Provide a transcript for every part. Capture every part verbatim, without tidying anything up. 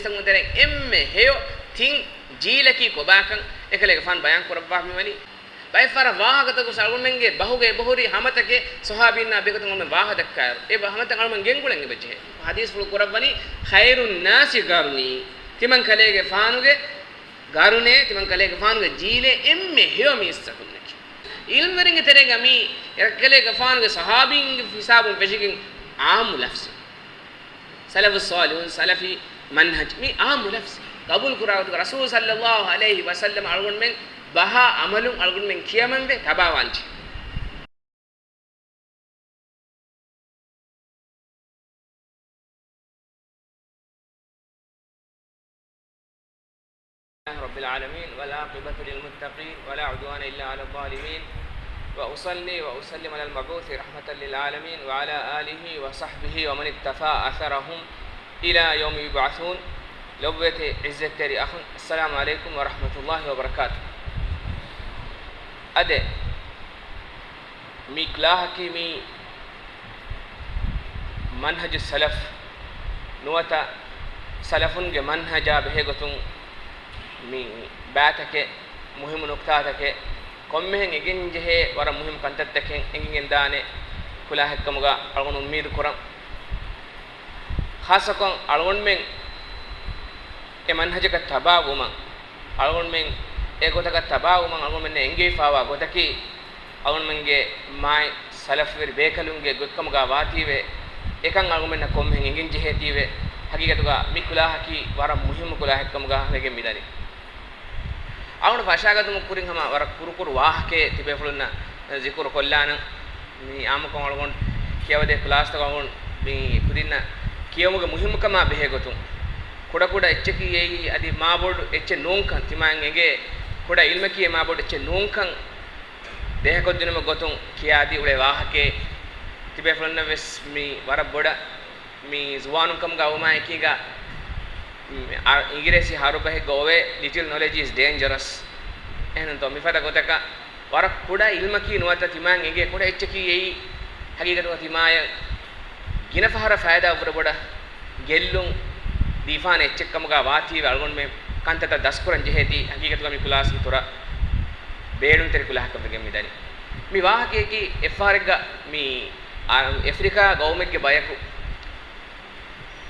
ތަކުން ތެރެއިން އެންމެ ހެޔޮ ތިން ޖީލަކީ ކޮބާކަން އެކަލޭގެފާނު ބަޔާން ކުރައްވާފަ މިވަނީ. ބައެއް ފަހަރަށް ވާހަކަތަކު އަޅުގަނޑުމެންގެ ބަހުގަ އެބަހުރި ހަމަތަކެއް ޞަޙާބީންނާ ބެހޭގޮތުން އަޅުގަނޑުމެން ވާހަކަ ދައްކާއިރު، އެ ބަ-، ހަމަތައް އަޅުގަނޑުމެން ގެންގުޅަން އެބަޖެހޭ. ޙަދީޘްފުޅު ކުރައްވަނީ، "ޚައިރުއްނާސި ޤަރްނީ." ތިމަން ކަލޭގެފާނުގެ ގަރުނޭ، ތިމަން ކަލޭގެފާނުގެ ޖީލޭ އެންމެ ހެޔޮ މީސްތަކުންނަކީ. ޢިލްމުވެރިންގެ ތެރޭގަ މީ އެކަލޭގެފާނުގެ ޞަޙާބީންގެ ހިސާބުން ފެށިގެން ޢާއްމު ލަފްޒެއް. ސަލަފުއް ޞާލިޙުން، ސަލަފީ މަންހަޖް މީ ޢާއްމު ލަފްޒެއް. ޤަބޫލު ކުރާ ގޮތުގަ ރަސޫލު ޞައްލައްލާހު ޢަލައިހި ވަސައްލަމަ އަޅުގަނޑުމެން ބަހާ ޢަމަލުން އަޅުގަނޑުމެން ކިޔަމަންވެ ތަބާވާންޖެހޭ. لله رب العالمين، والعاقبة للمتقين، ولا عدوان إلا على الظالمين، وأصلي وأسلم على المبعوث رحمة للعالمين، وعلى آله وصحبه ومن اقتفى أثرهم إلى يوم يبعثون. ލޮބުވެތި ޢިއްޒަތްތެރި އަޚުން، السلام عليكم ورحمة الله وبركاته. އަދެ މި ކްލާހަކީ މީ މަންހަޖު ސަލަފް ނުވަތަ ސަލަފުންގެ މަންހަޖާ ބެހޭގޮތުން މި ބައިތަކެއް، މުހިއްމު ނުކްތާތަކެއް، ކޮންމެހެން އެނގެންޖެހޭ ވަރަށް މުހިއްމު ކަންތައްތަކެއް އެނގިގެންދާނެ ކުލާހެއްކަމުގަ އަޅުގަނޑު އުއްމީދު ކުރަން. ޚާއްޞަކޮށް އަޅުގަނޑުމެން އެ މަންހަޖަކަށް ތަބާވުމަށް، އަޅުގަނޑުމެން އެ ގޮތަކަށް ތަބާވުމަށް އަޅުގަނޑުމެންނަށް އެންގެވިފާވާ ގޮތަކީ، އަޅުގަނޑުމެންގެ މާތް ސަލަފުވެރި ބޭކަލުންގެ ގޮތްކަމުގަ ވާތީވެ، އެކަން އަޅުގަނޑުމެންނަށް ކޮންމެހެން އެނގެން ޖެހޭތީވެ، ހަގީގަތުގަ މި ކުލާހަކީ ވަރަށް މުހިއްމު ކުލާހެއްކަމުގަ ވެގެން މިދަނީ. އަޅުގަނޑު ފަށާގަތުމުގެ ކުރިން ހަމަ ވަރަށް ކުރުކުރު ވާހަކައެއް ތިބޭފުޅުންނަށް ޒިކުރު ކޮށްލާނަން. މި އާއްމުކޮށް އަޅުގަނޑު ކިޔަވަދޭ ކްލާސްތަކަށް އަޅުގަނޑު މި ކުދިންނަށް ކިޔެވުމުގެ މުހިއްމުކަމާ ބެހޭގޮތުން، ކުޑަކުޑަ އެއްޗަކީ އެއީ އަދި މާބޮޑު އެއްޗެއް ނޫންކަން، ތިމާއަށް އެނގޭ ކުޑަ ޢިލްމަކީ އެ މާބޮޑު އެއްޗެއް ނޫންކަން ދޭހަކޮށްދިނުމުގެ ގޮތުން ކިޔާދީ އުޅޭ ވާހަކައެއް ތިބޭފުޅުންނަށް ވެސް މި ވަރަށް ބޮޑަށް މި ޒުވާނުން ކަމުގަ ވުމާއެކީގަ، މި އަ-، އިނގިރޭސި ހަރުބަހެއްގަ އޮވޭ، "Little knowledge is dangerous." އެހެންތޯ، މިފަދަ ގޮތަކަށް ވަރަށް ކުޑަ ޢިލްމަކީ ނުވަތަ ތިމާއަށް އެނގޭ ކުޑަ އެއްޗަކީ އެއީ، ހަގީގަތުގަ ތިމާޔަށް ގިނަ ފަހަރަށް ފައިދާ ވުރެ ބޮޑަށް ގެއްލުން ދީފާނެ އެއްޗެއް ކަމުގަ ވާތީވެ އަޅުގަނޑުމެން ކަންތައްތައް ދަސްކުރަން ޖެހޭތީ، ހަގީގަތުގަ މި ކުލާސް އިތުރަށް ބޭނުންތެރި ކުލާހަކަށް ވެގެން މިދަނީ. މި ވާހަކަޔަކީ އެއްފަހަރެއްގަ މި އާ، އެފްރިކާ ގައުމެއްގެ ބަޔަކު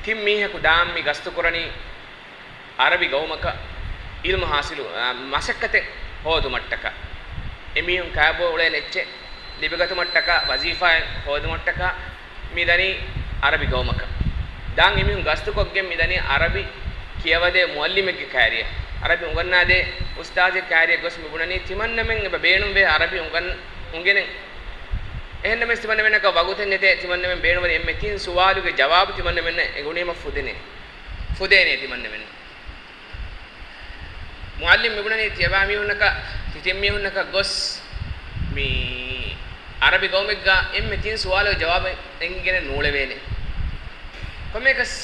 ތިން މީހަކު ދާން މި ގަސްތުކުރަނީ އަރަބި ގައުމަކަށް އިލްމު ހާސިލު، އާ، މަސައްކަތެއް ހޯދުމަށްޓަކާ. އެމީހުން ކާބޯ އުޅޭނެ އެއްޗެއް ލިބިގަތުމަށްޓަކާ، ވަޒީފާއެއް ހޯދުމަށްޓަކާ މިދަނީ އަރަބި ގައުމަކަށް. ދާން އެމީހުން ގަސްތުކޮށްގެން މިދަނީ އަރަބި ކިޔަވަދޭ މުއައްލިމެއްގެ ކާރިއަށް، އަރަބި އުނގަންނާދޭ އުސްތާޒެއް ކާރިއަށް ގޮސް މި ބުނަނީ ތިމަންނަމެން އެބަ ބޭނުންވޭ އަރަބި އުނގަން، އުނގެނެން. އެހެންނަމަވެސް ތިމަންނަމެންނަކަށް ވަގުތެއް ނެތޭ، ތިމަންނަމެން ބޭނުންވަނީ އެންމެ ތިން ސުވާލުގެ ޖަވާބު ތިމަންނަމެންނަށް އެނގުނީމަ ފުދޭނެ، ފުދޭނެ ތިމަންނަމެންނަށް. މުއައްލިމް މިބުނަނީ ތިޔަބާ މީހުންނަކަށް، ތި ތިން މީހުންނަކަށް ގޮސް މި އަރަބި ގައުމެއްގަ އެންމެ ތިން ސުވާލުގެ ޖަވާބެއް އެނގިގެނެއް ނޫޅެވޭނެ. ކޮންމެއަކަސް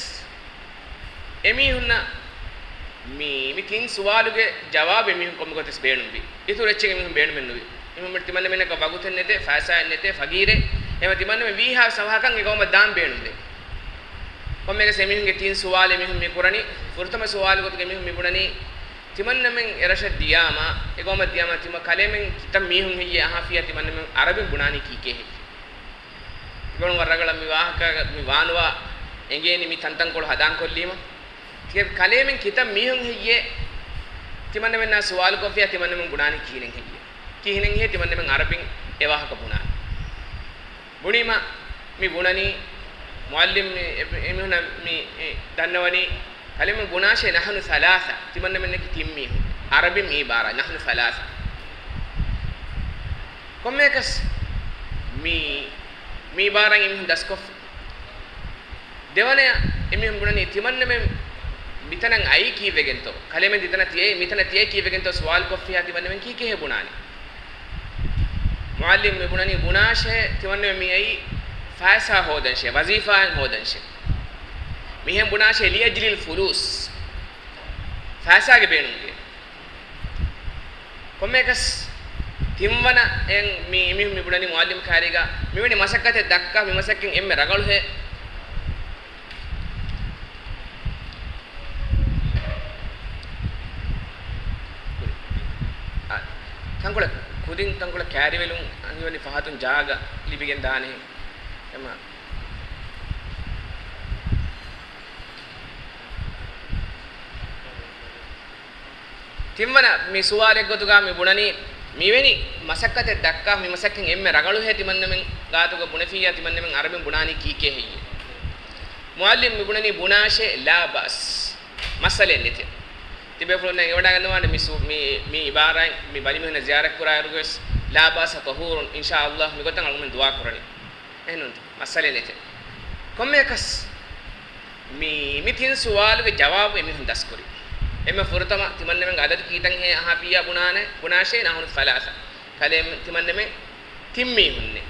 އެމީހުންނަށް މި، މި ތިން ސުވާލުގެ ޖަވާބެއް މީހުން ކޮންމެ ގޮތެއް ބޭނުންވި. އިތުރު އެއްޗެއް މީހުން ބޭނުމެއް ނުވި. އެމީހުން ތިމަންނަމެންނަކަށް ވަގުތެއް ނެތޭ، ފައިސާއެއް ނެތޭ، ފަގީރޭ. އެމަ ތިމަންނަމެން ވީހާވެސް އަވަހަކަށް އެ ގައުމަށް ދާން ބޭނުންވޭ. ކޮންމެއަކަސް އެމީހުންގެ ތިން ސުވާލެއް މީހުން މި ކުރަނީ، ފުރަތަމަ ސުވާލު ގޮތުގަ މީހުން މި ބުނަނީ، ތިމަންނަމެން އެ ރަށަށް ދިޔާމަ، އެ ގައުމަށް ދިޔާމަ، ތިމަ ކަލޭމެން ކިތައް މީހުން ހެއްޔޭ އަހާފިޔާ ތިމަންނަމެން އަރަބިން ބުނާނީ ކީކޭ ހެއްޔޭ؟ ތިބަން ވަރަށް ރަނގަޅަށް މި ވާހަކަ، މި ވާނުވާ އެނގޭނީ މި ތަންތަންކޮޅު ހަދާން ކޮށްލީމަ. ތިޔަ ކަލޭމެން ކިތައް މީހުން ހެއްޔޭ ތިމަންނަމެންނާ ސުވާލު ކޮށްފިޔާ ތިމަންނަމެން ބުނާނީ ކިހިނެއް ހެއްޔޭ؟ ކިހިނެއް ހެއްޔޭ ތިމަންނަމެން އަރަބިން އެ ވާހަކަ ބުނާނީ؟ ބުނީމަ މި ބުނަނީ، މުއައްލިމް މި އެ-، އެމީހުނަށް މި އެ ދަންނަވަނީ، ކަލޭމެން ބުނާށޭ، "نحن ثلاثة"، ތިމަންނަމެންނަކީ ތިން މީހުން. އަރަބިން މި އިބާރާތް، "نحن ثلاثة". ކޮންމެއަކަސް މި، މި އިބާރާތް އެމީހުން ދަސްކޮށްފި. ދެވަނަޔަށް އެމީހުން ބުނަނީ، ތިމަންނަމެން މިތަނަށް އައީ ކީއްވެގެންތޯ؟ ކަލޭމެން ތިތަނަށް ތިއައީ، މިތަނަށް ތިއައީ ކީއްވެގެންތޯ ސުވާލު ކޮށްފިހާ ތިމަންނަމެން ކީކޭހޭ ބުނާނީ؟ މުއައްލިމް މި ބުނަނީ، ބުނާށޭ، ތިމަންނަމެން މި އައީ ފައިސާ ހޯދަންށޭ، ވަޒީފާއެއް ހޯދަންށޭ. މިހެން ބުނާށޭ، "لأجل الفلوس"، ފައިސާގެ ބޭނުމުގައި. ކޮންމެއަކަސް ތިންވަނަ އެއް މި އެމީހުން މި ބުނަނީ މުއައްލިމް ކާރީގަ މިވެނި މަސައްކަތެއް ދައްކާ، މި މަސައްކަތް އެންމެ ރަނގަޅުހޭ. ތަންކޮޅެއް ކުދިން ތަންކޮޅެއް ކައިރިވެލުން ހީވަނީ ފަހަތުން ޖާގަ ލިބިގެން ދާނެހެން. އެމަ ތިންވަނަ މި ސުވާލެއްގޮތުގަ މި ބުނަނީ، މިވެނި މަސައްކަތެއް ދައްކާ، މި މަސައްކަތް އެންމެ ރަގަޅުހޭ ތިމަންނަމެން ގާތުގަ ބުނެފިއްޔާ ތިމަންނަމެން އަރަބިން ބުނާނީ ކީކޭ ހެއްޔޭ؟ މުއައްލިމް މި ބުނަނީ ބުނާށޭ ލާ ބައްސް، މައްސަލައެއް ނެތޭ. ތިބޭފުޅުންނަށް އެވަޑައިގަންނަވާނެ މި ސު-، މި، މި އިބާރާތް މި ބަލިމީހުންނަށް ޒިޔާރަތް ކުރާއިރުވެސް، ލާ ބައްސަ ޠަހޫރުން، އިންޝާﷲ މިގޮތަށް އަޅުގަނޑުމެން ދުޢާ ކުރަނީ. އެހެންނޫންތަ؟ މައްސަލައެއް ނެތޭ. ކޮންމެއަކަސް މި، މި ތިން ސުވާލުގެ ޖަވާބު އެމީހުން ދަސްކުރި. އެންމެ ފުރަތަމަ ތިމަންނަމެންގެ އަދަދު ކީތަންހޭ އަހާފިއްޔާ ބުނާނެ، ބުނާށޭ ނަހްނު ސަލާސަ. ކަލޭ ތިމަންނަމެން ތިން މީހުންނޭ.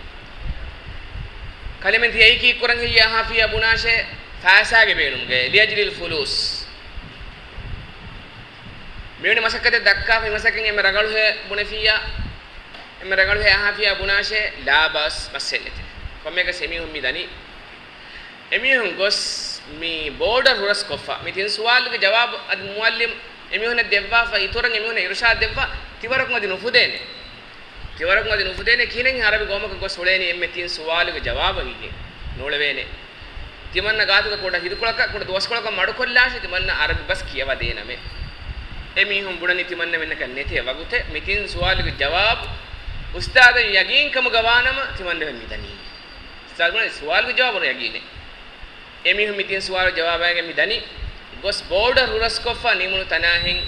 ކަލޭމެން ތިޔައީ ކީއްކުރަން ހެއްޔޭ އަހާފިއްޔާ ބުނާށޭ ފައިސާގެ ބޭނުމުގައޭ، ލިއަޖްލިލް ފުލޫސް. މިވެނި މަސައްކަތެއް ދައްކާފަ މި މަސައްކަތް އެންމެ ރަގަޅުހޭ ބުނެފިއްޔާ، އެންމެ ރަގަޅުހޭ އަހާފިއްޔާ ބުނާށޭ ލާ ބައްސް، މައްސަލައެއް ނެތޭ. ކޮންމެއަކަސް އެމީހުން މި ދަނީ. އެމީހުން ގޮސް މި ބޯޑަރު ހުރަސްކޮށްފަ، މި ތިން ސުވާލުގެ ޖަވާބު އަދި މުއައްލިމް އެމީހުންނަށް ދެއްވާފަ، އިތުރަށް އެމީހުންނަށް އިރުޝާދު ދެއްވާ، ތިވަރަކުން އަދި ނުފުދޭނެ. ތިވަރަކުން އަދި ނުފުދޭނެ ކިހިނެއް އަރަބި ގައުމަކަށް ގޮސް އުޅޭނީ އެންމެ ތިން ސުވާލުގެ ޖަވާބަށް އިނގޭ ނޫޅެވޭނެ. ތިމަންނަ ގާތުގަ ކުޑަ ހިރުކޮޅަކަށް، ކުޑަ ދުވަސްކޮޅަކަށް މަޑުކޮށްލާށޭ ތިމަންނަ އަރަބި ބަސް ކިޔަވަދޭނަމޭ. އެމީހުން ބުނަނީ ތިމަންނަމެންނަކަށް ނެތޭ ވަގުތެއް މި ތިން ސުވާލުގެ ޖަވާބު އުސްތާޛަށް ޔަގީންކަމުގަ ވާނަމަ ތިމަންނަމެން މި ދަނީ. އުސްތާޛު ބުނަނީ ސުވާލުގެ ޖަވާބު ޔަގީނޭ. އެމީހުން މި ތިން ސުވާލު ޖަވާބާގެން މި ދަނީ، ގޮސް ބޯޑަރު ހުރަސްކޮށްފަ ނިމުނު ތަނާހެން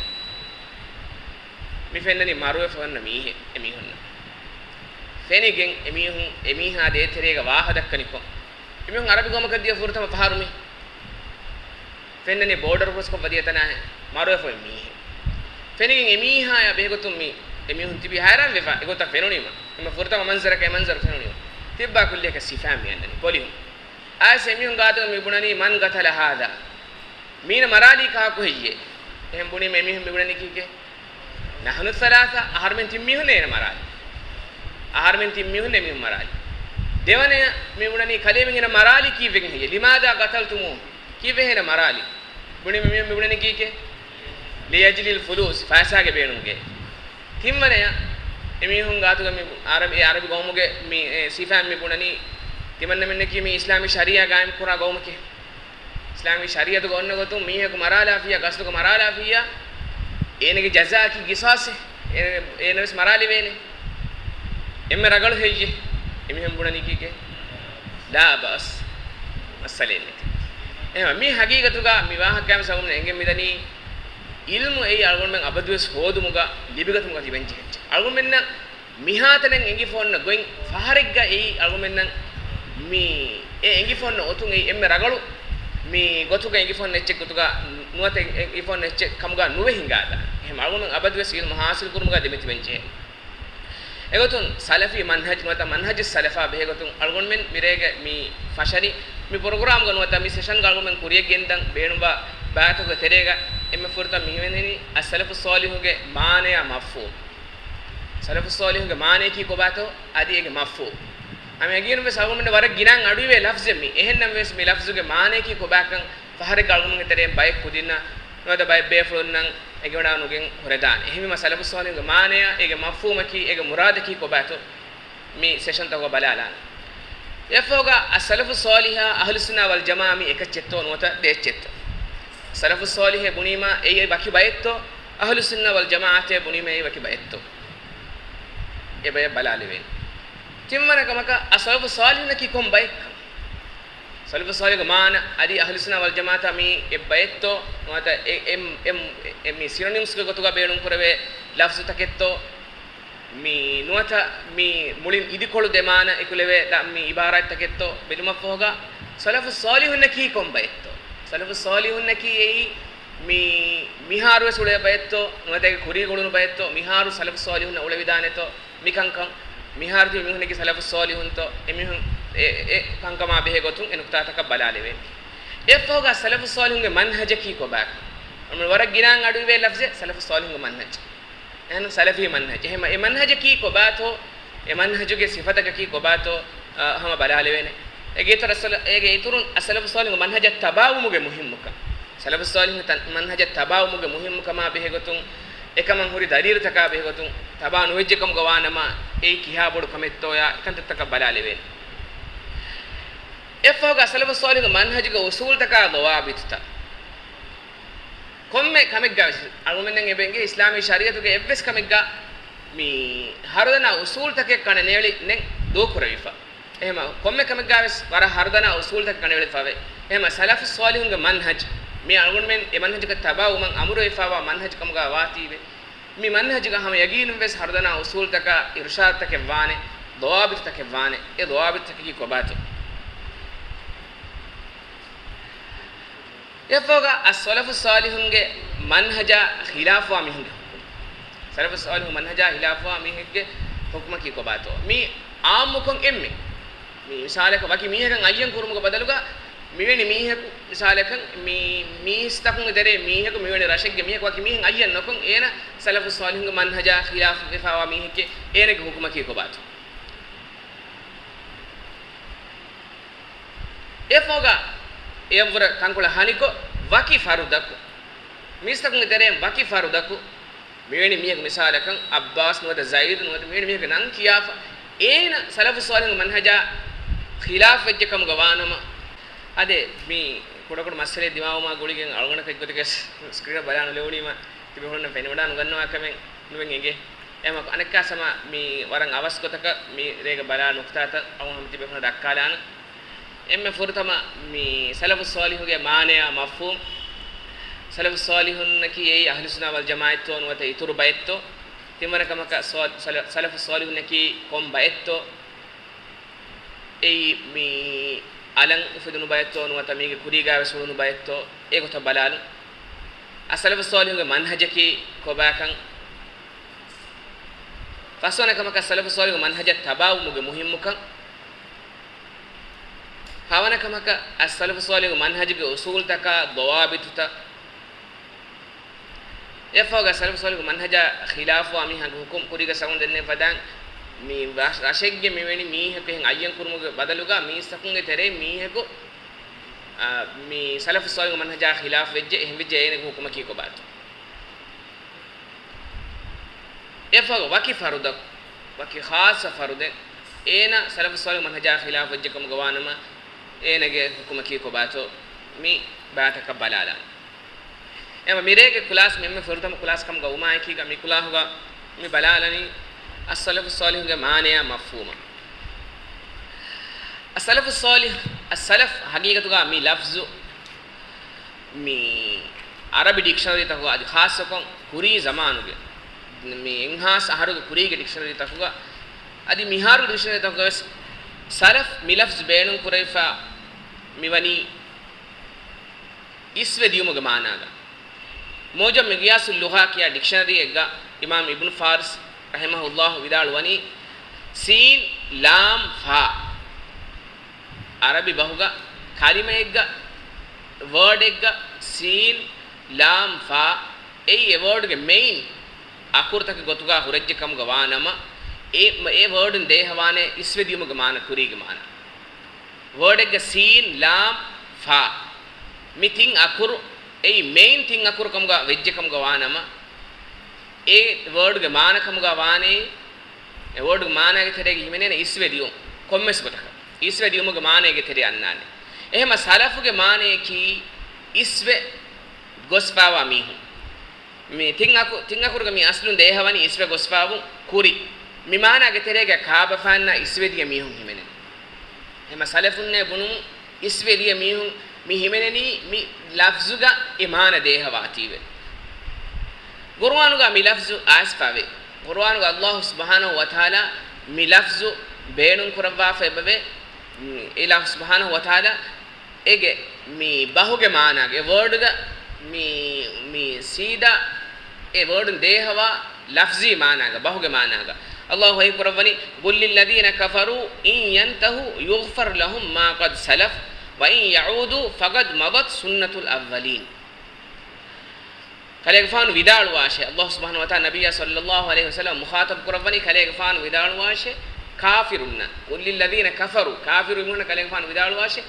މި ފެންނަނީ މަރުވެފަ އޮންނަ މީހެއް އެމީހުންނަށް. ފެނިގެން އެމީހުން އެމީހާ ދޭތެރޭގަ ވާހަ ދައްކަނީ ކޮން؟ އެމީހުން އަރަބި ގައުމަކަށް ދިޔަ ފުރަތަމަ ފަހަރު މި ފެންނަނީ ބޯޑަރު ހުރަސްކޮށްފަ ދިޔަ ތަނާހެން މަރުވެފަ އޮތް މީހެއް. ފެނިގެން އެމީހާޔާ ބެހޭގޮތުން މި އެމީހުން ތިބީ ހައިރާން ވެފަ އެގޮތަށް ފެނުނީމަ. އެންމެ ފުރަތަމަ މަންޒަރަކަށް އެ މަންޒަރު ފެނުނީމަ. ތިއްބާ ކުއްލިއަކަށް ސިފައިން މި އަންނަނީ ޕޮލިހުން. އައިސް އެމީހުން ގާތުގަ މި ބުނަނީ، "މަން ގަތަލަ ހާޛާ؟" މީނަ މަރާލީ ކާކު ހެއްޔޭ؟ އެހެން ބުނީމަ އެމީހުން މި ބުނަނީ ކީކޭ؟ "ނަހްނު ސަލާސަ"، އަހަރުމެން ތިން މީހުން އޭނަ މަރާލީ. އަހަރުމެން ތިން މީހުން އެމީހުން މަރާލީ. ދެވަނަޔަށް މި ބުނަނީ، "ކަލޭމެން އޭނަ މަރާލީ ކީއްވެގެން ހެއްޔޭ؟ ލިމާޛާ ގަތަލްތުމޫހު؟ ކީއްވެ އޭނަ މަރާލީ؟" ބުނީމަ އެމީހުން މި ބުނަނީ ކީކޭ؟ "ލިއަޖްލިލް ފުލޫސް"، ފައިސާގެ ބޭނުމުގައޭ. ތިންވަނަޔަށް އެމީހުން ގާތުގަ މި އަރަބި، އެ އަރަބި ގައުމުގެ މި، އެ، ސިފައިން މި ބުނަނީ، ތިމަންނަމެންނަކީ މި އިސްލާމީ ޝަރީއާ ގާއިމް ކުރާ ގައުމަކީ. އިސްލާމީ ޝަރީއަތުގަ އޮންނަ ގޮތުން މީހަކު މަރާލާފިއްޔާ، ގަސްދުގަ މަރާލާފިއްޔާ، އޭނަގެ ޖަޒާއަކީ ގިސާސެއް. އޭނަ، އޭނަވެސް މަރާލެވޭނެ. އެންމެ ރަގަޅު ހެއްޔޭ؟ އެމީހުން ބުނަނީ ކީކޭ؟ ލާ ބައްސް. މައްސަލައެއް ނެތި. އެހެން މި ހަގީގަތުގަ މި ވާހަކައިން ސަބަބުން އެނގެން މިދަނީ، ޢިލްމު އެއީ އަޅުގަނޑުމެން އަބަދުވެސް ހޯދުމުގަ ލިބިގަތުމުގަ ތިބެން ޖެހެއްޗެއް. އަޅުގަނޑުމެންނަށް މިހާތަނަށް އެނގިފަ އޮންނަ ގޮތް ފަހަރެއްގަ އެއީ އަޅުގަނޑުމެންނަށް މި އެ އެނގިފަ އޮންނަ އޮތުން އެއީ އެންމެ ރަގަޅު މި ގޮތުގަ އެނގިފަ އޮންނަ އެއްޗެއް ގޮތުގަ ނުވަތަ އެ އެނގިފަ އޮންނަ އެއްޗެއް ކަމުގަ ނުވެ ހިނގާދާނެ. އެހެން އަޅުގަނޑުމެން އަބަދުވެސް ޢިލްމު ޙާޞިލް ކުރުމުގަ ދެމިތިބެން ޖެހޭ. އެގޮތުން ސަލަފީ މަންހަޖް ނުވަތަ މަންހަޖު ސަލަފާ ބެހޭގޮތުން އަޅުގަނޑުމެން މިރޭގެ މި ފަށަނި މި ޕްރޮގްރާމްގަ ނުވަތަ މި ސެޝަންގަ އަޅުގަނޑުމެން ކުރިޔަށް ގެންދަން ބޭނުންވާ ބައިތުގެ ތެރޭގަ އެންމެ ފުރަތަމަ މި ހިމެނެނީ އައްސަލަފުއްޞާލިޙުގެ މާނަޔާ މަފްހޫމް. ސަލަފުއްޞާލިޙުގެ މާނަޔަކީ ކޮބާތޯ އަދި އޭގެ މަފްހޫމް. ހަމަ އެގެއިން ވެސް އަޅުގަނޑުމެން ވަރަށް ގިނައިން އަޑުއިވޭ ލަފްޒެއް މީ. އެހެންނަމަވެސް މި ލަފްޒުގެ މާނަޔަކީ ކޮބާކަން ފަހަރެއްގަ އަޅުގަނޑުމެންގެ ތެރެއިން ބައެއް ކުދިންނަށް ނުވަތަ ބައެއް ބޭފުޅުންނަށް އެނގިވަޑާ ނުގެން ހުރެދާނެ. އެހެންވީމަ ސަލަފުއްޞާލިޙުގެ މާނަޔާ އޭގެ މަފްހޫމަކީ އޭގެ މުރާދަކީ ކޮބާތޯ މި ސެޝަންތަކުގަ ބަލާލާނެ. އެއަށްފަހުގަ އައްސަލަފުއްޞާލިޙާ އަހްލުއްސުންނާ ވަލްޖަމާޢާ މީ އެކައްޗެއްތޯ ނުވަތަ ދެއެއްޗެއްތޯ؟ ސަލަފުއްޞާލިޙޭ ބުނީމާ އެއީ ވަކި ބައެއްތޯ؟ އަހްލުއްސުންނާ ވަލްޖަމާޢާތޭ ބުނީމާ އެއީ ވަކި ބައެއްތޯ؟ އެ ބަޔަށް ބަލާލެވޭނެ. ތިންވަނަ ކަމަކަށް އައްސަލަފުއްޞާލިޙުންނަކީ ކޮން ބައެއްކަން؟ ސަލަފުއްޞާލިޙުގެ މާނަ އަދި އަހްލުއްސުންނާ ވަލްޖަމާޢާތާ މީ އެއްބައެއްތޯ ނުވަތަ އެ، އެ، އެ، އެ، މީ ސިނޮނިމްސްގެ ގޮތުގަ ބޭނުންކުރެވޭ ލަފްޒުތަކެއްތޯ؟ މި ނުވަތަ މި މުޅިން އިދިކޮޅު ދެ މާނަ އެކުލެވޭ ދަ-، މި އިބާރާތްތަކެއްތޯ ބެލުމަށްފަހުގަ، ސަލަފުއްޞާލިޙުންނަކީ ކޮން ބައެއްތޯ؟ ސަލަފުއްޞާލިޙުންނަކީ އެއީ މި މިހާރުވެސް އުޅޭ ބައެއްތޯ ނުވަތަ އޭގެ ކުރީގަ އުޅުނު ބައެއްތޯ؟ މިހާރު ސަލަފުއްޞާލިޙުންނަށް އުޅެވިދާނެތޯ؟ މިކަންކަން މިހާރު ތިބި މީހުންނަކީ ސަލަފުއްޞާލިޙުންތޯ؟ އެމީހުން އެ، އެ ކަންކަމާ ބެހޭ ގޮތުން އެ ނުކުތާތަކަށް ބަލާލެވޭނެ. އެއަށްފަހުގަ ސަލަފުއްޞާލިޙުންގެ މަންހަޖަކީ ކޮބާކަން؟ ވަރަށް ގިނައިން އަޑުއިވޭ ލަފްޒެއް ސަލަފުއްޞާލިޙުންގެ މަންހަޖް. އެހެން ސަލަފީ މަންހަޖް. އެހެން އެ މަންހަޖަކީ ކޮބާތޯ، އެ މަންހަޖުގެ ސިފަތަކަކީ ކޮބާތޯ، އާ، ހަމަ ބަލާލެވޭނެ. އޭގެ އިތުރަށް ސަލަ-، އޭގެ އިތުރުން އައްސަލަފުއްޞާލިޙުގެ މަންހަޖަށް ތަބާވުމުގެ މުހިއްމުކަން. ސަލަފުއްޞާލިޙުގެ ތަ-، މަންހަޖަށް ތަބާވުމުގެ މުހިއްމުކަމާ ބެހޭގޮތުން އެކަމަށް ހުރި ދަލީލުތަކާ ބެހޭގޮތުން ތަބާ ނުވެއްޖެ ކަމުގަ ވާނަމަ، އެއީ ކިހާ ބޮޑު ކަމެއްތޯޔާ އެކަންތައްތަކަށް ބަލާލެވޭނެ. އެއަށްފަހުގަ ސަލަފު ޞާލިޙުގެ މަންހަޖުގެ އުޞޫލުތަކާ ޟަވާބިޠުތައް. ކޮންމެ ކަމެއްގަ ވެސް އަޅުގަނޑުމެން އެބަ އެނގޭ އިސްލާމީ ޝަރީޢަތުގެ އެއްވެސް ކަމެއްގަ މި ހަރުދަނާ އުޞޫލުތަކެއް ކަނޑަނޭޅި ނެތް ދޫކުރެވިފަ. އެހެމަ ކޮންމެ ކަމެއްގަ ވެސް ވަރަށް ހަރުދަނާ އުޞޫލުތަކެއް ކަނޑައެޅިފަވޭ. އެހެމަ ސަލަފު ޞާލިޙުންގެ މަންހަޖު، މި އަޅުގަނޑުމެން އެ މަންހަޖަކަށް ތަބާވުމަށް އަމުރުވެފަވާ މަންހަޖު ކަމުގަ ވާތީވެ، މި މަންހަޖުގަ ހަމަ ޔަގީނުން ވެސް ހަރުދަނާ އުޞޫލުތަކާ އިރުޝާދުތަކެއް ވާނެ، ޟަވާބިޠުތަކެއް ވާނެ. އެ ޟަވާބިޠުތަކަކީ ކޮބާތޯ؟ އެއަށްފަހުގަ އައްސަލަފު ޞާލިޙުންގެ މަންހަޖާ ޚިލާފުވާ މީހުންގެ ޙުކުމް. ސަލަފު ޞާލިޙު މަންހަޖާ ޚިލާފުވާ މީހެއްގެ ޙުކުމަކީ ކޮބާތޯ؟ މީ ޢާއްމުކޮށް އެންމެ. މި މިސާލަކަށް ވަކި މީހަކަށް އައްޔަން ކުރުމުގެ ބަދަލުގަ މިވެނި މީހަކު، މިސާލަކަށް މި މީސްތަކުންގެ ތެރޭ މީހަކު، މިވެނި ރަށެއްގެ މީހަކު ވަކި މީހެއް އައްޔަން ނުކޮށް، އޭނަ ސަލަފު ޞާލިޙުންގެ މަންހަޖާ ޚިލާފުވެފަވާ މީހެކޭ، އޭނަގެ ޙުކުމަކީ ކޮބާތޯ؟ އެއަށްފަހުގަ އެއަށްވުރެ ތަންކޮޅެއް ހަނިކޮށް، ވަކި ފަރުދަކު، މީސްތަކުންގެ ތެރެއިން ވަކި ފަރުދަކު، މިވެނި މީހަކު، މިސާލަކަށް ޢައްބާސް ނުވަތަ ޒައިދު ނުވަތަ މިވެނި މީހަކު ނަން ކިޔާފަ، އޭނަ ސަލަފު ޞާލިޙުންގެ މަންހަޖާ ޚިލާފު ވެއްޖެ ކަމުގަ ވާނަމަ، އަދި މި ކުޑަކުޑަ މައްސަލައެއް ދިމާވުމާ ގުޅިގެން އަޅުގަނޑަކަށް އެއްގޮތަކަށް ސްކްރީނަށް ބަލާ ނުލެވުނީމަ، ތިބޭފުޅުންނަށް ފެނިވަޑާ ނުގަންނަވާ ކަމެއް ނުވެން އެނގޭ. އެހެމަ އަނެއްކާ ސަމާ މި ވަރަށް އަވަސް ގޮތަކަށް މި ރޭގަ ބަލާ ނުކުތާތައް އަޅުގަނޑު ހަމަ ތިބޭފުޅުން ދައްކާލާނަން. އެންމެ ފުރަތަމަ މި ސަލަފު ޞާލިޙުގެ މާނަޔާ މަފްހޫމް، ސަލަފު ޞާލިޙުންނަކީ އެއީ އަހްލު ސުންނަ ވަލް ޖަމާޢަތްތޯ ނުވަތަ އިތުރު ބައެއްތޯ؟ ތިންވަނަ ކަމަކަށް ސޯ-، ސަލަ-، ސަލަފު ޞާލިޙުންނަކީ ކޮން ބައެއްތޯ؟ އެއީ މި އަލަށް އުފެދުނު ބައެއްތޯ ނުވަތަ މީގެ ކުރީގަ ވެސް ހުޅުނު ބައެއްތޯ؟ އެ ގޮތަށް ބަލާލުން. އައްސަލަފު ޞާލިޙުގެ މަންހަޖަކީ ކޮބާކަން. ފަސްވަނަ ކަމަކަށް ސަލަފު ޞާލިޙުގެ މަންހަޖަށް ތަބާވުމުގެ މުހިއްމުކަން. ހަވަނަ ކަމަކަށް އައްސަލަފު ޞާލިޙުގެ މަންހަޖުގެ އުޞޫލުތަކާ ޟަވާބިޠުތައް. އެއަށްފަހުގަ ސަލަފު ޞާލިޙުގެ މަންހަޖާ ޚިލާފުވާ މީހާގެ ޙުކުމް. ކުރީގަ ސަމުން ދެންނެވި ފަދައިން މި ރަށް-، ރަށެއްގެ މިވެނި މީހަކު އެހެން އައްޔަން ކުރުމުގެ ބަދަލުގަ މީސްތަކުންގެ ތެރެއިން މީހަކު، އާ، މި ސަލަފު ޞާލިޙުގެ މަންހަޖާ ޚިލާފު ވެއްޖެ، އެހެން ވެއްޖެ އޭނަގެ ޙުކުމަކީ ކޮބާތޯ؟ އެފަ-، ވަކި ފަރުދަކު، ވަކި ޚާއްޞަ ފަރުދެއް، އޭނަ ސަލަފު ޞާލިޙު މަންހަޖާ ޚިލާފު ވެއްޖެ ކަމުގަ ވާނަމަ، އޭނަގެ ޙުކުމަކީ ކޮބާތޯ؟ މި ބާތަކަށް ބަލާލާން. އެމަ މިރޭގެ ކުލާސް މި އެންމެ ފުރަތަމަ ކުލާސް ކަމުގަ ވުމާއެކީގަ މި ކުލާހުގަ މި ބަލާލަނީ އައްސަލަފު ޞާލިޙުގެ މާނަޔާ މަފްހޫމަށް. އައްސަލަފު ޞާލިޙު، އައްސަލަފް ހަގީގަތުގަ މި ލަފްޒު މި އަރަބި ޑިކްޝަނަރީތަކުގަ އަދި ޚާއްޞަކޮށް ކުރީ ޒަމާނުގެ މި އެއްހާސް އަހަރުގެ ކުރީގެ ޑިކްޝަނަރީތަކުގަ އަދި މިހާރުގެ ޑިކްޝަނަރީތަކުގަ ވެސް ސަލަފް މި ލަފްޒު ބޭނުން ކުރެވިފަ މިވަނީ އިސްވެ ދިޔުމުގެ މާނާގަ. މުޢުޖަމް މިޤްޔާސުއް ލުޣާ ކިޔާ ޑިކްޝަނަރީއެއްގަ އިމާމް އިބްނު ފާރިސް ރަޙިމަހުﷲ ވިދާޅުވަނީ، ސީން ލާމް ފާ. އަރަބި ބަހުގަ ކަލިމައެއްގަ، ވާޑެއްގަ ސީން ލާމް ފާ، އެއީ އެ ވާޑުގެ މެއިން އަކުރުތަކެއް ގޮތުގަ ހުރެއްޖެ ކަމުގަ ވާނަމަ، އެ، އެ ވާޑުން ދޭހަވާނެ އިސްވެ ދިޔުމުގެ މާނަ، ކުރީގެ މާނަ. ވާޑެއްގަ ސީން ލާމް ފާ. މި ތިން އަކުރު، އެއީ މެއިން ތިން އަކުރު ކަމުގަ ވެއްޖެ ކަމުގަ ވާނަމަ، އެ ވާޑުގެ މާނަ ކަމުގަ ވާނީ، އެ ވާޑުގެ މާނާގެ ތެރޭގަ ހިމެނޭނެ އިސްވެ ދިޔުން. ކޮންމެސް ގޮތަކަށް އިސްވެ ދިޔުމުގެ މާނައިގެ ތެރޭ އަންނާނެ. އެހެމަ ސަލަފުގެ މާނަޔަކީ އިސްވެ ގޮސްފާވާ މީހުން. މި ތިން އަކު-، ތިން އަކުރުގެ މި އަސްލުން ދޭހަވަނީ އިސްވެ ގޮސްފާވުން ކުރި. މި މާނާގެ ތެރޭގަ ކާބަފާންނާ އިސްވެ ދިޔަ މީހުން ހިމެނެން. އެހެމަ ސަލަފުންނޭ ބުނުމުން އިސްވެ ދިޔަ މީހުން މި ހިމެނެނީ މި ލަފްޒުގަ އެ މާނަ ދޭހަވާތީވެ. ޤުރުއާނުގަ މި ލަފްޒު އައިސްފަވޭ. ޤުރުއާނުގަ ﷲ ސުބްޙާނަހޫ ވަތަޢާލާ މި ލަފްޒު ބޭނުން ކުރައްވާފަ އެބަވޭ. ﷲ ސުބްޙާނަހޫ ވަތަޢާލާ އޭގެ މި ބަހުގެ މާނާގަ، އެ ވާޑުގަ މި، މި ސީދާ އެ ވާޑުން ދޭހަވާ ލަފްޒީ މާނާގަ، ބަހުގެ މާނާގަ. ﷲ ވަޙީ ކުރައްވަނީ، "قل للذين كفروا إن ينتهوا يغفر لهم ما قد سلف وإن يعودوا فقد مضت سنة الأولين." ކަލޭގެފާނު ވިދާޅުވާށޭ، ﷲ ސުބްޙާނަހޫ ވަތަޢާލާ ނަބިއްޔާ ޞައްލަﷲ ޢަލައިހި ވަސައްލަމަ މުޚާޠަބު ކުރައްވަނީ، ކަލޭގެފާނު ވިދާޅުވާށޭ، ކާފިރުންނަށް، "قل للذين كفروا"، ކާފިރު މީހުންނަށް ކަލޭގެފާނު ވިދާޅުވާށޭ،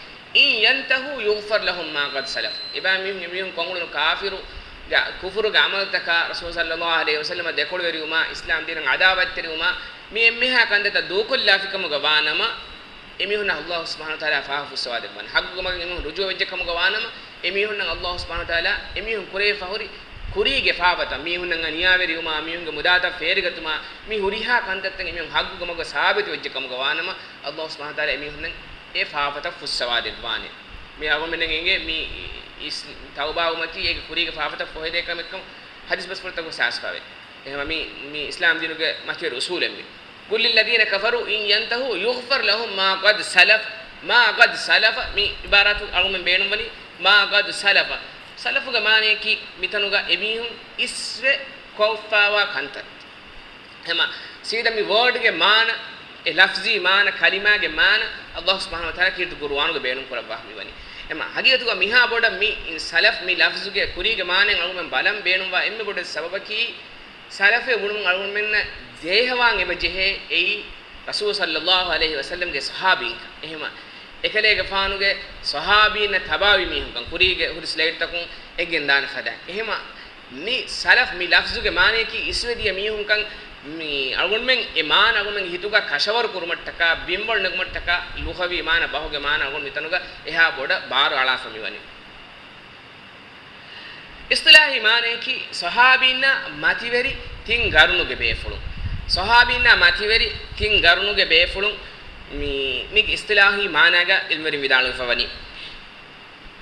"إن ينتهوا يغفر لهم ما قد سلف"، އެބައިމީހުން، އެމީހުން ކޮންއުޅުނު ކާފިރު ގ-، ކުފުރުގެ ޢަމަލުތަކާ، ރަސޫލު ޞައްލައްލާހު ޢަލައިހި ވަސައްލަމަށް ދެކޮޅުވެރިވުމާ، އިސްލާމް ދީނަށް ޢަދާވަތްތެރިވުމާ، މި އެންމެހާ ކަންތައްތައް ދޫކޮށްލާފިކަމުގަ ވާނަމަ، އެމީހުންނަށް ﷲ ސުބްޙާނަހޫ ވަތަޢާލާ ފާފަ ފުއްސަވާދެއްވާނެ. ޙައްޤުގެ މަގުން އެމީހުން ރުޖޫޢަވެއްޖެ ކަމުގަ ވާނަމަ، އެމީހުންނަށް ﷲ ސުބްޙާނަހޫ ވަތަޢާލާ އެމީހުން ކުރެވިފަ ހުރި ކުރީގެ ފާފަތައް، މީހުންނަށް އަނިޔާވެރިވުމާ، މީހުންގެ މުދާތައް ފޭރިގަތުމާ، މި ހުރިހާ ކަންތައްތައް އެމީހުން ޙައްޤުގެ މަގުގަ ސާބިތުވެއްޖެ ކަމުގަ ވާނަމަ، ﷲ ސުބްޙާނަހޫ ވަތަޢާލާ އެމީހުންނަށް އެ ފާފަތައް ފުއްސަވާދެއްވާނެ. މި އަޅުގަނޑުމެންނަށް އެނގޭ މި އިސް-، ތައުބާވުމަކީ އޭގެ ކުރީގެ ފާފަތައް ފޮހެދޭ ކަމެއްކަން ޙަދީޘް ބަސްފުޅުތަކުގަ ސާސްފާވޭ. އެހެންވީމަ މި، މި އިސްލާމް ދީނުގެ މަތިވެރި އުޞޫލެއް މި. قل للذين كفروا إن ينتهوا يغفر لهم ما قد سلف، ما قد سلف، މި ޢިބާރާތު އަޅުގަނޑުމެން ބޭނުންވަނީ ما قد سلف. ސަލަފުގެ މާނަޔަކީ މިތަނުގަ އެމީހުން އިސްވެ ކޮށްފާވާ ކަންތައް. ހަމަ ސީދާ މި ވާޑްގެ މާނަ، އެ ލަފްޒީ މާނަ، ކަލިމާގެ މާނަ، ﷲ ސުބްޙާނަހޫ ވަތަޢާލާ ކީރިތި ޤުރުއާނުގަ ބޭނުން ކުރައްވާފަ މިވަނީ. އެމަ ހަގީގަތުގަ މިހާ ބޮޑަށް މި ސަލަފް މި ލަފްޒުގެ ކުރީގެ މާނައިން އަޅުގަނޑުމެން ބަލަން ބޭނުންވާ އެންމެ ބޮޑު ސަބަބަކީ، ސަލަފެއް ބުނުމުން އަޅުގަނޑުމެންނަށް ދޭހަވާން އެބަ ޖެހޭ އެއީ ރަސޫލު ޞައްލައްލާހު ޢަލައިހި ވަސައްލަމްގެ ޞަޙާބީންކަން. އެހެމަ އެކަލޭގެފާނުގެ ޞަޙާބީންނަށް ތަބާވި މީހުންކަން ކުރީގެ ހުރި ސްލައިޑްތަކުން އެނގެންދާނެ ފަދައިން. އެހެމަ މި ސަލަފް މި ލަފްޒުގެ މާނަޔަކީ އިސްވެދިޔަ މީހުންކަން، މި އަޅުގަނޑުމެން އެ މާނަ އަޅުގަނޑުމެންގެ ހިތުގަ ކަށަވަރު ކުރުމަށްޓަކާ، ބިންވަޅު ނެގުމަށްޓަކާ، ލުޣަވީ މާނަ ބަހުގެ މާނަ އަޅުގަނޑު މިތަނުގަ އެހާ ބޮޑަށް ބާރު އަޅާފަ މިވަނީ. އިޞްޠިލާޙީ މާނަޔަކީ ޞަޙާބީންނާ މަތިވެރި ތިން ގަރުނުގެ ބޭފުޅުން. ޞަޙާބީންނާ މަތިވެރި ތިން ގަރުނުގެ ބޭފުޅުން މި، މީގެ އިޞްޠިލާޙީ މާނާގަ ޢިލްމުވެރިން ވިދާޅުވެފަ ވަނީ.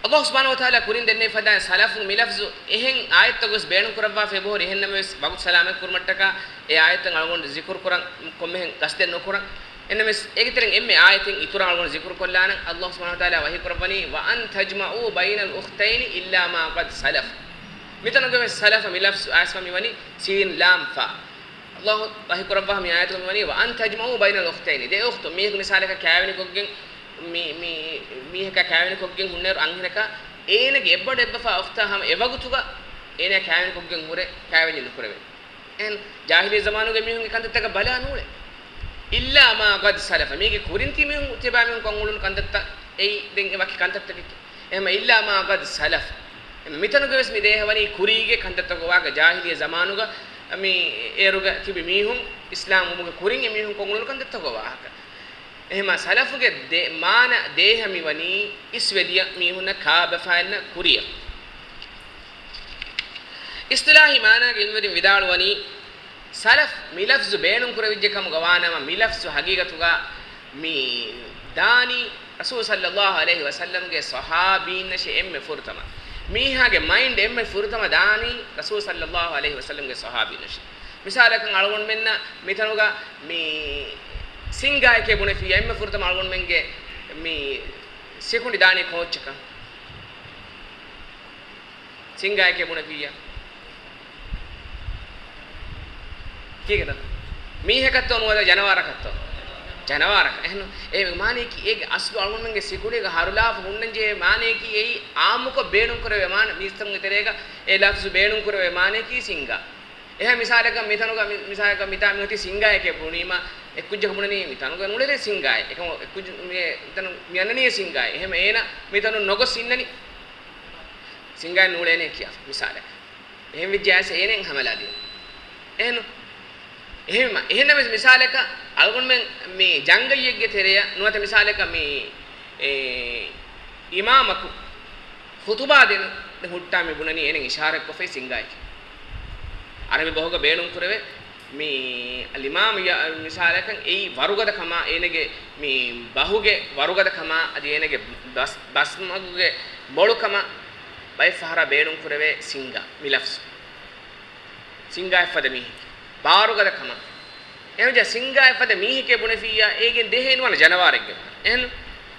ﷲ ސުބްޙާނަހޫ ވަތަޢާލާ ކުރިން ދެންނެވި ފަދައިން ސަލަފު މި ލަފްޒު އެހެން އާޔަތްތަކުވެސް ބޭނުން ކުރައްވާފަ އެބަހުރި. އެހެންނަމަވެސް ވަގުތު ސަލާމަތް ކުރުމަށްޓަކާ އެ އާޔަތްތައް އަޅުގަނޑު ޒިކުރު ކުރަން ކޮންމެހެން ގަސްދެއް ނުކުރަން. އެހެންނަމަވެސް އޭގެ ތެރެއިން އެންމެ އާޔަތެއް އިތުރަށް އަޅުގަނޑު ޒިކުރު ކޮށްލާނަން. ﷲ ސުބްޙާނަހޫ ވަތަޢާލާ ވަޙީ ކުރައްވަނީ، "وأن تجمعوا بين الأختين إلا ما قد سلف." މިތަނުގަވެސް ސަލަފަ މި ލަފްޒު އައިސްފަ މިވަނީ ސީން ލާމް ފާ. ﷲ ވަޙީ ކުރައްވާ މި އާޔަތުގަ މިވަނީ، "وأن تجمعوا بين الأختين." ދެ އުޚްތު މީހަކު މިސާލަކަށް ކާވެނިކޮށްގެން މި، މި، މީހަކާ ކާވެނިކޮށްގެން ހުންނައިރު އަންހެނަކާ އޭނަގެ އެއްބަނޑު އެއްބަފާ އުޚްތާ ހަމަ އެވަގުތުގަ އޭނަ ކާވެނިކޮށްގެން ހުރެ ކާވެނި ނުކުރެވޭ. އެހެން ޖާހިލީ ޒަމާނުގެ މީހުންގެ ކަންތައްތަކަށް ބަލާ ނޫޅޭ. "إلا ما قد سلف." މީގެ ކުރިން ތިބި މީހުން ތިބާ މީހުން ކޮށްއުޅުނު ކަންތައްތައް އެއީ ދެން އެ ވަކި ކަންތައްތަކެކޭ. އެހެން "إلا ما قد سلف." މިތަނުގަވެސް މި ދޭހަވަނީ ކުރީގެ ކަންތައްތަކުގެ ވާހަކަ، ޖާހިލީ ޒަމާނުގަ މި އޭރުގަ ތިބި މީހުން އިސްލާމް ވުމުގެ ކުރިން އެ މީހުން ކޮށްއުޅުނު ކަންތައްތަކުގެ ވާހަކަ. އެހެމަ ސަލަފުގެ ދޭ-، މާނަ ދޭހަ މިވަނީ އިސްވެދިޔަ މީހުންނަށް ކާބަފާއިންނަށް ކުރިއަށް. އިޞްޠިލާޙީ މާނާގެ ޢިލްމުވެރިން ވިދާޅުވަނީ، ސަލަފް މި ލަފްޒު ބޭނުން ކުރެވިއްޖެ ކަމުގަ ވާނަމަ، މި ލަފްޒު ހަގީގަތުގަ މި ދާނީ ރަސޫލު ޞައްލައްލާހު ޢަލައިހި ވަސައްލަމްގެ ޞަޙާބީންނަށޭ އެންމެ ފުރަތަމަ. މީހާގެ މައިންޑް އެންމެ ފުރަތަމަ ދާނީ ރަސޫލު ޞައްލައްލާހު ޢަލައިހި ވަސައްލަމްގެ ޞަޙާބީންނަށޭ. މިސާލަކަށް އަޅުގަނޑުމެންނަށް މިތަނުގަ މި ސިންގާއެކޭ ބުނެފިއްޔާ، އެންމެ ފުރަތަމަ އަޅުގަނޑުމެންގެ މި ސިކުނޑި ދާނީ ކޯއްޗަކަށް؟ ސިންގާއެކޭ ބުނެފިއްޔާ. ކީކޭތަ؟ މީހަކަށްތޯ ނުވަތަ ޖަނަވާރަކަށްތޯ؟ ޖަނަވާރަކަށް. އެހެން އެ މާނަޔަކީ އޭގެ އަސްލު އަޅުގަނޑުމެންގެ ސިކުނޑީގަ ހަރުލާފަ ހުންނަންޖެހޭ މާނަޔަކީ އެއީ އާއްމުކޮށް ބޭނުންކުރެވޭ މާނަ. މީސްތަކުންގެ ތެރޭގަ އެ ލަފްޒު ބޭނުންކުރެވޭ މާނަޔަކީ ސިންގާ. އެހެން މިސާލަކަށް މިތަނުގަ މި-، މިސާލަކަށް މިތާ މިއޮތީ ސިންގާއެކޭ ބުނީމަ، އެއްކުއްޖަކު ބުނަނީ މިތަނުގަ ނޫޅޭނެ ސިންގާއެއް. އެކަމަ އެއްކުއްޖަ މި-، މިތަނު މި އަންނަނީ ސިންގާއެއް. އެހެން އޭނަ މިތަނުން ނޮގޮސް އިންނަނީ ސިންގާއެއް ނޫޅޭނެ ކިޔާފަ މިސާލަކަށް. އެހެން ވެއްޖެއާސް އޭނައަށް ހަމަލާދިން. އެހެން، އެހެން، އެހެންނަމަވެސް މިސާލަކަށް އަޅުގަނޑުމެން މި ޖަންގައްޔެއްގެ ތެރެޔަށް ނުވަތަ މިސާލަކަށް މި، އެ، އިމާމަކު ޚުތުބާ ދޭން ހުއްޓާ މި ބުނަނީ އޭނަ އިޝާރަތްކޮށްފައި ސިންގާއެކޭ. ޢަރަބި ބަހުގަ ބޭނުންކުރެވޭ މި އަލްއިމާމު ޔަ-، މިސާލަކަށް އެއީ ވަރުގަދަކަމާ، އޭނަގެ މި ބަހުގެ ވަރުގަދަކަމާ، އަދި އޭނަގެ ބަސް-، ބަސްމަގުގެ މޮޅުކަމަށް ބައެއްފަހަރާ ބޭނުންކުރެވޭ ސިންގާ މި ލަފްޒު. ސިންގާއެއްފަދަ މީހެއް. ބާރުގަދަކަމަށް. އެހެންވެއްޖެ ސިންގާއެއްފަދަ މީހެކޭ ބުނެފިއްޔާ، އޭގެން ދޭހޭ ނުވަނަ ޖަނަވާރެއްގެ. އެހެން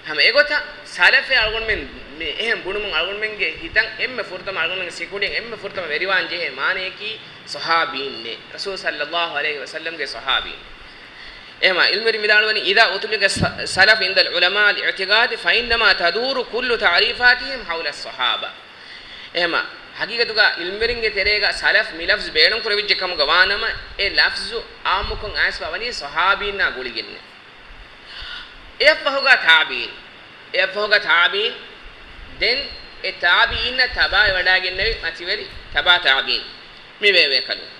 ހަމަ އެގޮތަށް ސަލަފެއް އަޅުގަނޑުމެން މި އެހެން ބުނުމުން އަޅުގަނޑުމެންގެ ހިތަށް އެންމެ ފުރަތަމަ އަޅުގަނޑުމެންގެ ސިކުނޑިއަށް އެންމެ ފުރަތަމަ ވެރިވާން ޖެހޭ މާނަޔަކީ ޞަޙާބީންނޭ. ރަސޫލު ޞައްލައްލާހު ޢަލައިހި ވަސައްލަމްގެ ޞަޙާބީން. އެހެމަ ޢިލްމުވެރިން ވިދާޅުވަނީ، إذا أطلق السلف عند العلماء الاعتقاد فإنما تدور كل تعريفاتهم حول الصحابة. އެހެމަ ހަގީގަތުގަ ޢިލްމުވެރިންގެ ތެރޭގަ ސަލަފް މި ލަފްޒު ބޭނުން ކުރެވިއްޖެ ކަމުގަ ވާނަމަ، އެ ލަފްޒު އާއްމުކޮށް އައިސްފަ ވަނީ ޞަޙާބީންނާ ގުޅިގެންނޭ. އެއަށްފަހުގަ ތާބިޢީން. އެއަށްފަހުގަ ތާބިޢީން. ދެން އެ ތާބިޢީންނަށް ތަބަޢަތް ވަޑައިގެންނެވި މަތިވެރި ތަބާ ތާބީން މި ބޭބޭކަލުން.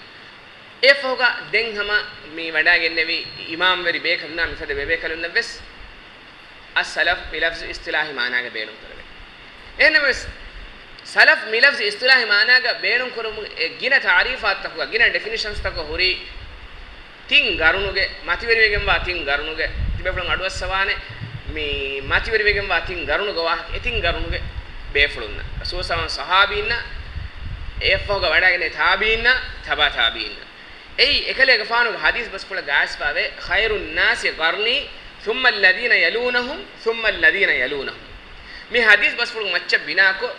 އެއަށްފަހުގަ ދެން ހަމަ މި ވަޑާގެންނެވި އިމާމްވެރި ބޭކަލުންނާ މިފަދަ ބޭބޭކަލުންނަށްވެސް އައްސަލަފް މި ލަފްޒު އިސްތިލާހީ މާނާގަ ބޭނުންކުރެވޭ. އެހެންނަމަވެސް، ސަލަފް މި ލަފްޒު އިސްތިލާހީ މާނާގަ ބޭނުންކުރުމުގެ ގިނަ ތާރީފާތަކުގަ، ގިނަ ޑެފިނިޝަންސްތަކުގަ ހުރީ، ތިން ގަރުނުގެ، މަތިވެރިވެގެންވާ ތިން ގަރުނުގެ، ތިބޭފުޅުން އަޑުއައްސަވާނެ، މި މަތިވެރިވެގެންވާ ތިން ގަރުނުގެ ވާހަކަ، އެ ތިން ގަރުނުގެ ބޭފުޅުންނަށް. ރަސޫލު ޞައްލައްލާހު އަލައިހި ވަސައްލަމަ ޞަޙާބީންނަށް، އެއަށްފަހުގަ ވަޑާގެންނެވި ތާބީންނަށް، ތަބާ ތާބީންނަށް. އެއީ، އެކަލޭގެފާނުގެ ޙަދީޘް ބަސްފުޅަށް ގާސްފާވޭ، "خير الناس قرني ثم الذين يلونهم ثم الذين يلونهم." މި ޙަދީޘް ބަސްފުޅުގެ މައްޗަށް ބިނާކޮށް،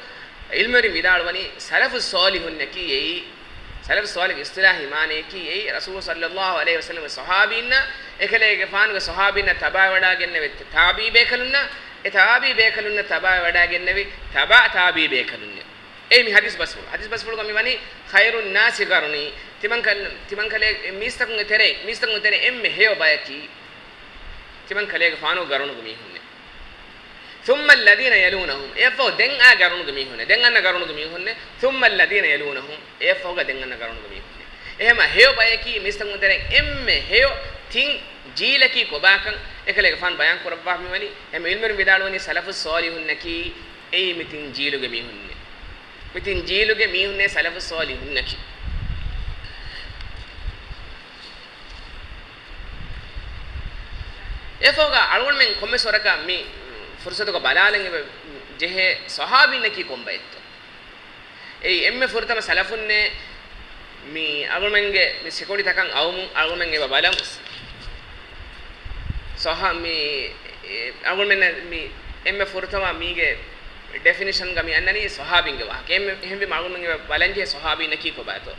ޢިލްމުވެރިން ވިދާޅުވަނީ، ސަލަފުއް ޞާލިޙުންނަކީ އެއީ، ސަލަފުއް ޞާލިޙުގެ އިޞްޠިލާޙީ މާނަޔަކީ އެއީ، ރަސޫލު ޞައްލައްލާހު ޢަލައިހި ވަސައްލަމަ ޞަޙާބީންނަށް، އެކަލޭގެފާނުގެ ޞަޙާބީންނަށް ތަބާވެވަޑާގެންނެވި ތާބިޢީ ބޭކަލުންނަށް، އެ ތާބިޢީ ބޭކަލުންނަށް ތަބާވެވަޑާގެންނެވި ތަބަޢު ތާބިޢީ ބޭކަލުންނެއް. އެއީ މި ޙަދީޘް ބަސްފުޅު. ޙަދީޘް ބަސްފުޅުގަ މި ވަނީ، "خير الناس قرني." ތިމަންކަލް-، ތިމަންކަލޭ-، މީސްތަކުންގެ ތެރެއިން، މީސްތަކުންގެ ތެރެއިން އެންމެ ހެޔޮ ބަޔަކީ، ތިމަންކަލޭގެފާނުގެ ގަރުނުގެ މީހުންނޭ. ثم الذين يلونهم، އެއަށްފަހު ދެން އާ ގަރުނުގެ މީހުންނޭ، ދެން އަންނަ ގަރުނުގެ މީހުންނޭ. ثم الذين يلونهم، އެއަށްފަހުގަ ދެން އަންނަ ގަރުނުގެ މީހުންނޭ. އެހެމަ ހެޔޮ ބަޔަކީ މީސްތަކުންގެ ތެރެއިން އެންމެ ހެޔޮ ތިން ޖީލަކީ ކޮބާކަން އެކަލޭގެފާނު ބަޔާން ކުރައްވާފަ މިވަނީ. އެހެމަ ޢިލްމުވެރިން ވިދާޅުވަނީ، ސަލަފުއް ޞާލިޙުންނަކީ އެއީ މި ތިން ޖީލުގެ މީހުންނޭ. މި ތިން ޖީލުގެ މީހުންނޭ ސަލަފުއް ޞާލިޙުންނަކީ. އެފަހުގަ އަޅުގަނޑުމެން ކޮންމެސް ވަރަކަށް މި ފުރުޞަތުގަ ބަލާލަން އެބަ ޖެހޭ ޞަޙާބީންނަކީ ކޮން ބައެއްތޯ؟ އެއީ އެންމެ ފުރަތަމަ ސަލަފުންނޭ މި އަޅުގަނޑުމެންގެ މި ސިކުނޑިތަކަށް އައުމުން އަޅުގަނޑުމެން އެބަ ބަލަން. ޞަޙާ-، މި، އެ، އަޅުގަނޑުމެންނަށް މި އެންމެ ފުރަތަމަ މީގެ ޑެފިނިޝަންގަ މި އަންނަނީ ޞަޙާބީންގެ ވާހަކަ. އެންމެ، އެހެންވީމަ އަޅުގަނޑުމެން އެބަ ބަލަންޖެހޭ ޞަޙާބީންނަކީ ކޮބާތޯ؟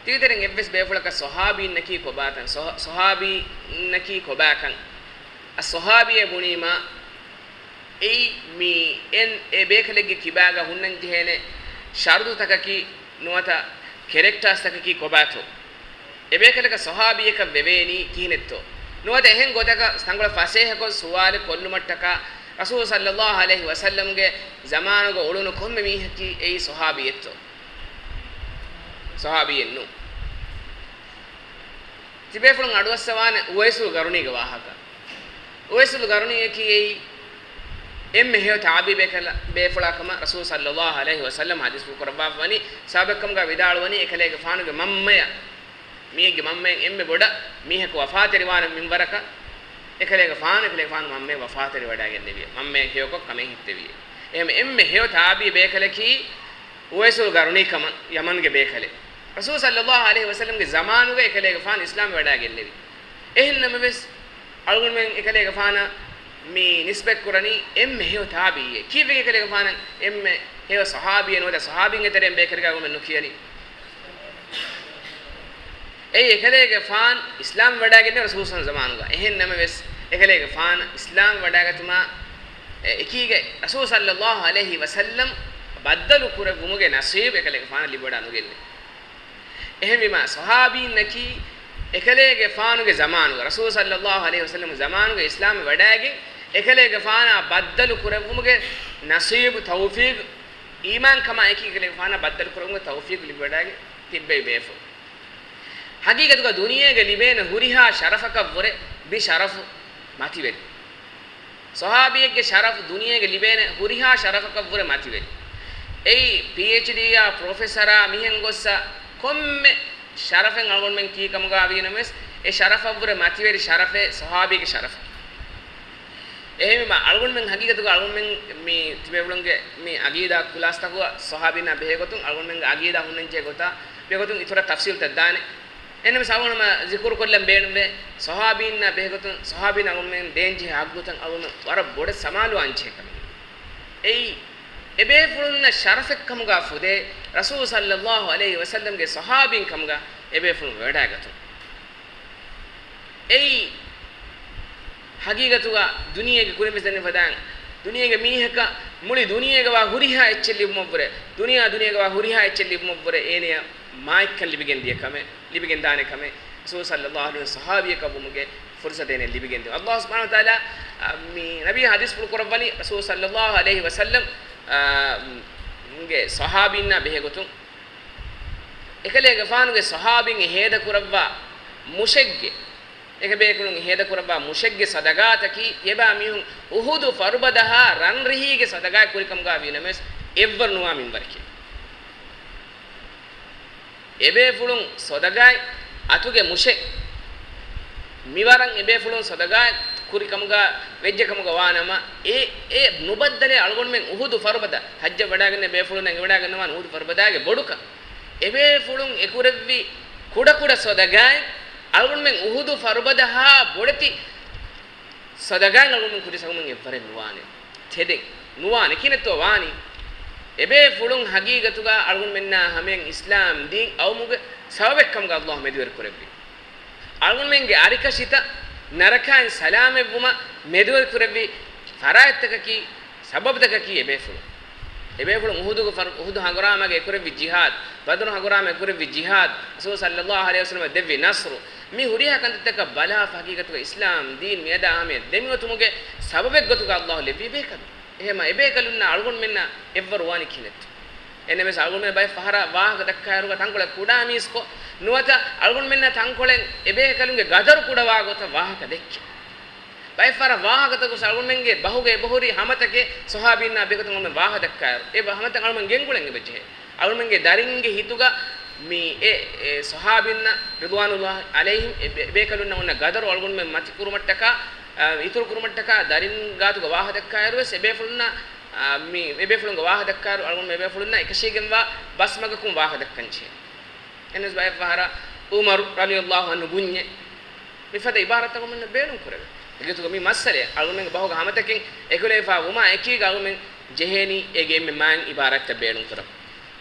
ތިގެ ތެރެއިން އެއްވެސް ބޭފުޅަކަށް ޞަޙާބީންނަކީ ކޮބާތަން، ޞަޙާ-، ޞަޙާބީންނަކީ ކޮބާކަން، އައްޞަޙާބީއޭ ބުނީމަ، އެއީ މި އެން އެ ބޭކަލެއްގެ ކިބާގަ ހުންނަންޖެހޭނެ ޝަރުޠުތަކަކީ ނުވަތަ ކެރެކްޓާސްތަކަކީ ކޮބާތޯ؟ އެބޭކަލަކަށް ޞަޙާބީއަކަށް ވެވޭނީ ކިހިނެއްތޯ؟ ނުވަތަ އެހެން ގޮތަކަށް ތަންކޮޅެއް ފަސޭހަކޮށް ސުވާލެއް ކޮށްލުމަށްޓަކާ، ރަސޫލު ޞައްލައްލާހު ޢަލައިހި ވަސައްލަމްގެ ޒަމާނުގަ އުޅުނު ކޮންމެ މީހަކީ އެއީ ޞަޙާބީއެއްތޯ؟ ޞަޙާބީއެއް ނޫން. ތިބޭފުޅުން އަޑުއައްސަވާނެ އުވައިސުލް ޤަރުނީގެ ވާހަކަ. އުވައިސުލް ޤަރުނީއަކީ އެއީ އެންމެ ހެޔޮ ތާބިޢީ ބޭކަލަ-، ބޭފުޅާ ކަމަށް ރަސޫލު ޞައްލައްލާހު ޢަލައިހި ވަސައްލަމް ޙަދީޘްފުޅު ކުރައްވާފަ ވަނީ، ސަބަބެއްކަމުގަ ވިދާޅުވަނީ އެކަލޭގެފާނުގެ މަންމަޔަށް، މީހެއްގެ މަންމައިން އެންމެ ބޮޑަށް މީހަކު ވަފާތެރިވާނެ މިންވަރަކަށް އެކަލޭގެފާނު، އެކަލޭގެފާނު މަންމައެއް ވަފާތެރިވަޑައިގެންނެވިއޭ. މަންމައެއް ހެޔޮކޮށް ކަމެއް ހިއްތެވިއޭ. އެހެން އެންމެ ހެޔޮ ތާބިޢީ ބޭކަލަކީ އުވައިސުލް ޤަރުނީ ކަމަށް ޔަމަންގެ ބޭކަލެއް. ރަސޫލު ޞައްލައްލާހު ޢަލައިހި ވަސައްލަމްގެ ޒަމާނުގަ އެކަލޭގެފާނު އިސްލާމް ވެވަޑައިގެންނެވި. އެހެން ނަމަވެސް، އަޅުގަނޑުމެން އެކަލޭގެފާނަށް މި ނިސްބަތްކުރަނީ އެންމެ ހެޔޮ ތާބިޢީއޭ. ކީއްވެގެން އެކަލޭގެފާނަށް އެންމެ ހެޔޮ ޞަޙާބީއޭ ނުވަތަ ޞަޙާބީންގެ ތެރެއިން ބޭކަލެއް އަޅުގަނޑުމެން ނުކިޔަނީ؟ އެއީ އެކަލޭގެފާނު އިސްލާމް ވެވަޑައިގެންނެވި ރަސޫލު ޞައްލައްލާހު ޢަލައިހި ވަސައްލަމް ޒަމާނުގަ. އެހެން ނަމަވެސް، އެކަލޭގެފާނު އިސްލާމް ވެވަޑައިގަތުމާ، އެ، އެކީގަ ރަސޫލު ޞައްލައްލާހު ޢަލައިހި ވަސައްލަމް ބައްދަލު ކުރެއްވުމުގެ ނަސީބު އެކަލޭގެފާނަށް ލިބިވަޑައި ނުގެންނެވި. އެހެންވީމާ، ޞަޙާބީންނަކީ އެކަލޭގެފާނުގެ ޒަމާނުގަ، ރަސޫލު ޞައްލައްލާހު ޢަލައިހި ވަސައްލަމްގެ ޒަމާނުގަ އިސްލާމް ވެވަޑައިގެން، އެކަލޭގެފާނާ ބައްދަލު ކުރެއްވުމުގެ ނަސީބު، ތައުފީޤު، އީމާންކަމާ އެކީ އެކަލޭގެފާނާ ބައްދަލު ކުރެއްވުމުގެ ތައުފީޤު ލިބިވަޑައިގެން ތިއްބެވި ބޭފުޅުން. ޙަޤީޤަތުގަ ދުނިޔޭގަ ލިބޭނެ ހުރިހާ ޝަރަފަކަށްވުރެ މި ޝަރަފު މަތިވެރި. ޞަޙާބީއެއްގެ ޝަރަފު ދުނިޔޭގަ ލިބޭނެ ހުރިހާ ޝަރަފަކަށްވުރެ މަތިވެރި. އެއީ ޕީއެޗްޑީއާ ޕްރޮފެސަރާ މިހެން ގޮއްސަ ކޮންމެ ޝަރަފެއް އަޅުގަނޑުމެން ކީ ކަމުގަ ވީނަމަވެސް، އެ ޝަރަފަށްވުރެ މަތިވެރި ޝަރަފެއް ޞަޙާބީގެ ޝަރަފު. އެހެންވީމާ، އަޅުގަނޑުމެން ޙަޤީޤަތުގަ އަޅުގަނޑުމެން މި ތިބޭފުޅުންގެ މި ޢަޤީދާ ކްލާސްތަކުގަ ޞަޙާބީންނާ ބެހޭގޮތުން އަޅުގަނޑުމެންގެ ޢަޤީދާ ހުންނަންޖެހޭ ގޮތާ ބެހޭގޮތުން އިތުރަށް ތަފްޞީލްތައް ދާނެ. އެހެންނަމަވެސް އަޅުގަނޑު ހަމަ ޒިކުރުކޮށްލަން ބޭނުންވޭ، ޞަޙާބީންނާ ބެހޭގޮތުން ޞަޙާބީން އަޅުގަނޑުމެން ދޭންޖެހޭ ޙައްޤުތައް އަޅުގަނޑު ވަރަށް ބޮޑަށް ސަމާލުވާންޖެހޭ ކަމެއް. އެއީ، އެބޭފުޅުންނަށް ޝަރަފެއްކަމުގަ ފުދޭ، ރަސޫލު ޞައްލައްލާހު ޢަލައިހި ވަސައްލަމްގެ ޞަޙާބީން ކަމުގަ އެބޭފުޅުން ވެވަޑައިގަތުން. އެއީ، ޙަޤީޤަތުގަ ދުނިޔޭގެ ކުރިންވެސް ދެންނެވި ފަދައިން، ދުނިޔޭގެ މީހަކަށް މުޅި ދުނިޔޭގަވާ ހުރިހާ އެއްޗެއް ލިބުމަށްވުރެ، ދުނިޔެ ދުނިޔޭގަވާ ހުރިހާ އެއްޗެއް ލިބުމަށްވުރެ އޭނަޔަށް މާތްކަން ލިބިގެން ދިޔަ ކަމެއް، ލިބިގެން ދާނެ ކަމެއް، ރަސޫލު ޞައްލައްލާހު ޢަލައިހި ވަސައްލަމް ޞަޙާބީއަކަށްވުމުގެ ފުރުޞަތު އޭނައަށް ލިބިގެންދިޔަ. ﷲ ސުބްޙާނަހޫ ވަތަޢާލާ، އަ، މި ނަބީ ޙަދީޘްފުޅު ކުރައްވަނީ ރަސޫލު ޞައްލައްލާހު ޢަލައިހި ވަސައްލަމް، އަ، ގެ ޞަޙާބީންނާ ބެހޭގޮތުން. އެކަލޭގެފާނުގެ ޞަޙާބީން އެ ހޭދަކުރައްވާ މުށެއްގެ، އެކަލޭގެފާނުގެ ހޭދަކުރައްވާ މުށެއްގެ ޞަދަގާތަކީ، ތިޔަބައިމީހުން އުޙުދު ފަރުބަދަހާ ރަންރިހީގެ ޞަދަގާތް ކުރިކަމުގަ ވީނަމަވެސް، އެއްވަރު ނުވާ މިންވަރަކީ. އެބޭފުޅުން ޞަދަގާތް އަތުގެ މުށެއް މިވަރަށް އެބޭފުޅުން ޞަދަގާތް ކުރި ކަމުގަ ވެއްޖެ ކަމުގަ ވާނަމަ، އެ، އެ ނުބައްދަލޭ އަޅުގަނޑުމެން އުޙުދު ފަރުބަދަ ޙައްޖަށް ވަޑައިގެންނެވި ބޭފުޅުންނަށް އެނގިވަޑައިގަންނަވާނެ އުޙުދު ފަރުބަދާގެ ބޮޑުކަން. އެބޭފުޅުން އެކުރެއްވި ކުޑަކުޑަ ޞަދަގާތް އަޅުގަނޑުމެން އުޙުދު ފަރުބަދަހާ ބޮޑެތި ޞަދަގާތް އަޅުގަނޑުމެން ކުރި ސަގުމެން އެއްވަރެއް ނުވާނެ. ތެދެއް ނުވާނެ ކިނެއްތޯ ވާނީ؟ އެބޭފުޅުން ހަގީގަތުގަ އަޅުގަނޑުމެންނާ ހަމަޔަށް އިސްލާމް ދީން އައުމުގެ ސަބަބެއްކަމުގަ ﷲ މެދުވެރި ކުރެއްވި. އަޅުގަނޑުމެންގެ އަރިކަށިތައް ނަރަކައިން ސަލާމަތްވުމަށް މެދުވެރި ކުރެއްވި ފަރާތްތަކަކީ، ސަބަބުތަކަކީ އެބޭފުޅުން. އެބޭފުޅުން އުޙުދުގެ ފަރު-، އުޙުދު ހަނގުރާމައިގަ އެކުރެއްވި ޖިހާދު، ބަދުރު ހަނގުރާމައިގަ އެކުރެއްވި ޖިހާދު، ރަސޫލު ޞައްލައްލާހު ޢަލައިހި ވަސައްލަމަ ދެއްވި ނަޞްރު، މި ހުރިހާ ކަންތައްތަކަށް ބަލާފަ ހަގީގަތުގަ އިސްލާމް ދީން މިއަދާ ހަމަޔަށް ދެމިއޮތުމުގެ ސަބަބެއްގޮތުގަ ﷲ ލެއްވި އެބޭކަލުން. އެހެމަ އެބޭކަލުންނަށް އަޅުގަނޑުމެންނަށް އެއްވަރު ވާނީ ކިހިނެއްތޯ؟ އެހެންނަމަވެސް އަޅުގަނޑުމެން ބައެއް ފަހަރަށް ވާހަކަ ދައްކާއިރުގަ ތަންކޮޅެއް ކުޑަ މީސްކޮށް ނުވަތަ އަޅުގަނޑުމެންނަށް ތަންކޮޅެއް އެބޭކަލުންގެ ގަދަރު ކުޑަވާ ގޮތަށް ވާހަކަ ދެއްކި. ބައެއް ފަހަރަށް ވާހަކަތަކު އަޅުގަނޑުމެންގެ ބަހުގަ އެބަހުރި ހަމަތަކެއް ޞަޙާބީންނާ ބެހޭގޮތުން އަޅުގަނޑުމެން ވާހަކަ ދައްކާއިރު، އެ ބަ-، ހަމަތައް އަޅުގަނޑުމެން ގެންގުޅެން އެބަޖެހޭ. އަޅުގަނޑުމެންގެ ދަރިންގެ ހިތުގަ މި އެ، އެ ޞަޙާބީންނަށް ރިޟްވާނުﷲ ޢަލައިހިމް އެ ބޭ-، ބޭކަލުންނަށް އޮންނަ ގަދަރު އަޅުގަނޑުމެން މަތި ކުރުމަށްޓަކާ، އަ، އިތުރު ކުރުމަށްޓަކާ ދަރިން ގާތުގަ ވާހަކަ ދައްކާއިރުވެސް އެބޭފުޅުންނަށް، އަ، މި އެބޭފުޅުންގެ ވާހަކަ ދައްކާއިރު އަޅުގަނޑުމެން އެބޭފުޅުންނަށް އެކަށީގެންވާ ބަސްމަގަކުން ވާހަކަ ދައްކަންޖެހޭ. އެހެންނަމަވެސް ބައެއް ފަހަރަށް ޢުމަރު ރަޟިޔަﷲ ޢަންހު ބުންޏޭ. މިފަދަ ޢިބާރާތްތައް އަޅުގަނޑުމެންނަށް ބޭނުން ކުރެވޭ. އެގޮތުގަ މި މައްސަލައަށް އަޅުގަނޑުމެންގެ ބަހުގަ ހަމަތަކެއް އެކުލެވިފަ ވުމާ އެކީގަ އަޅުގަނޑުމެން ޖެހޭނީ އޭގެ އެންމެ މާތް ޢިބާރާތްތައް ބޭނުން ކުރަން.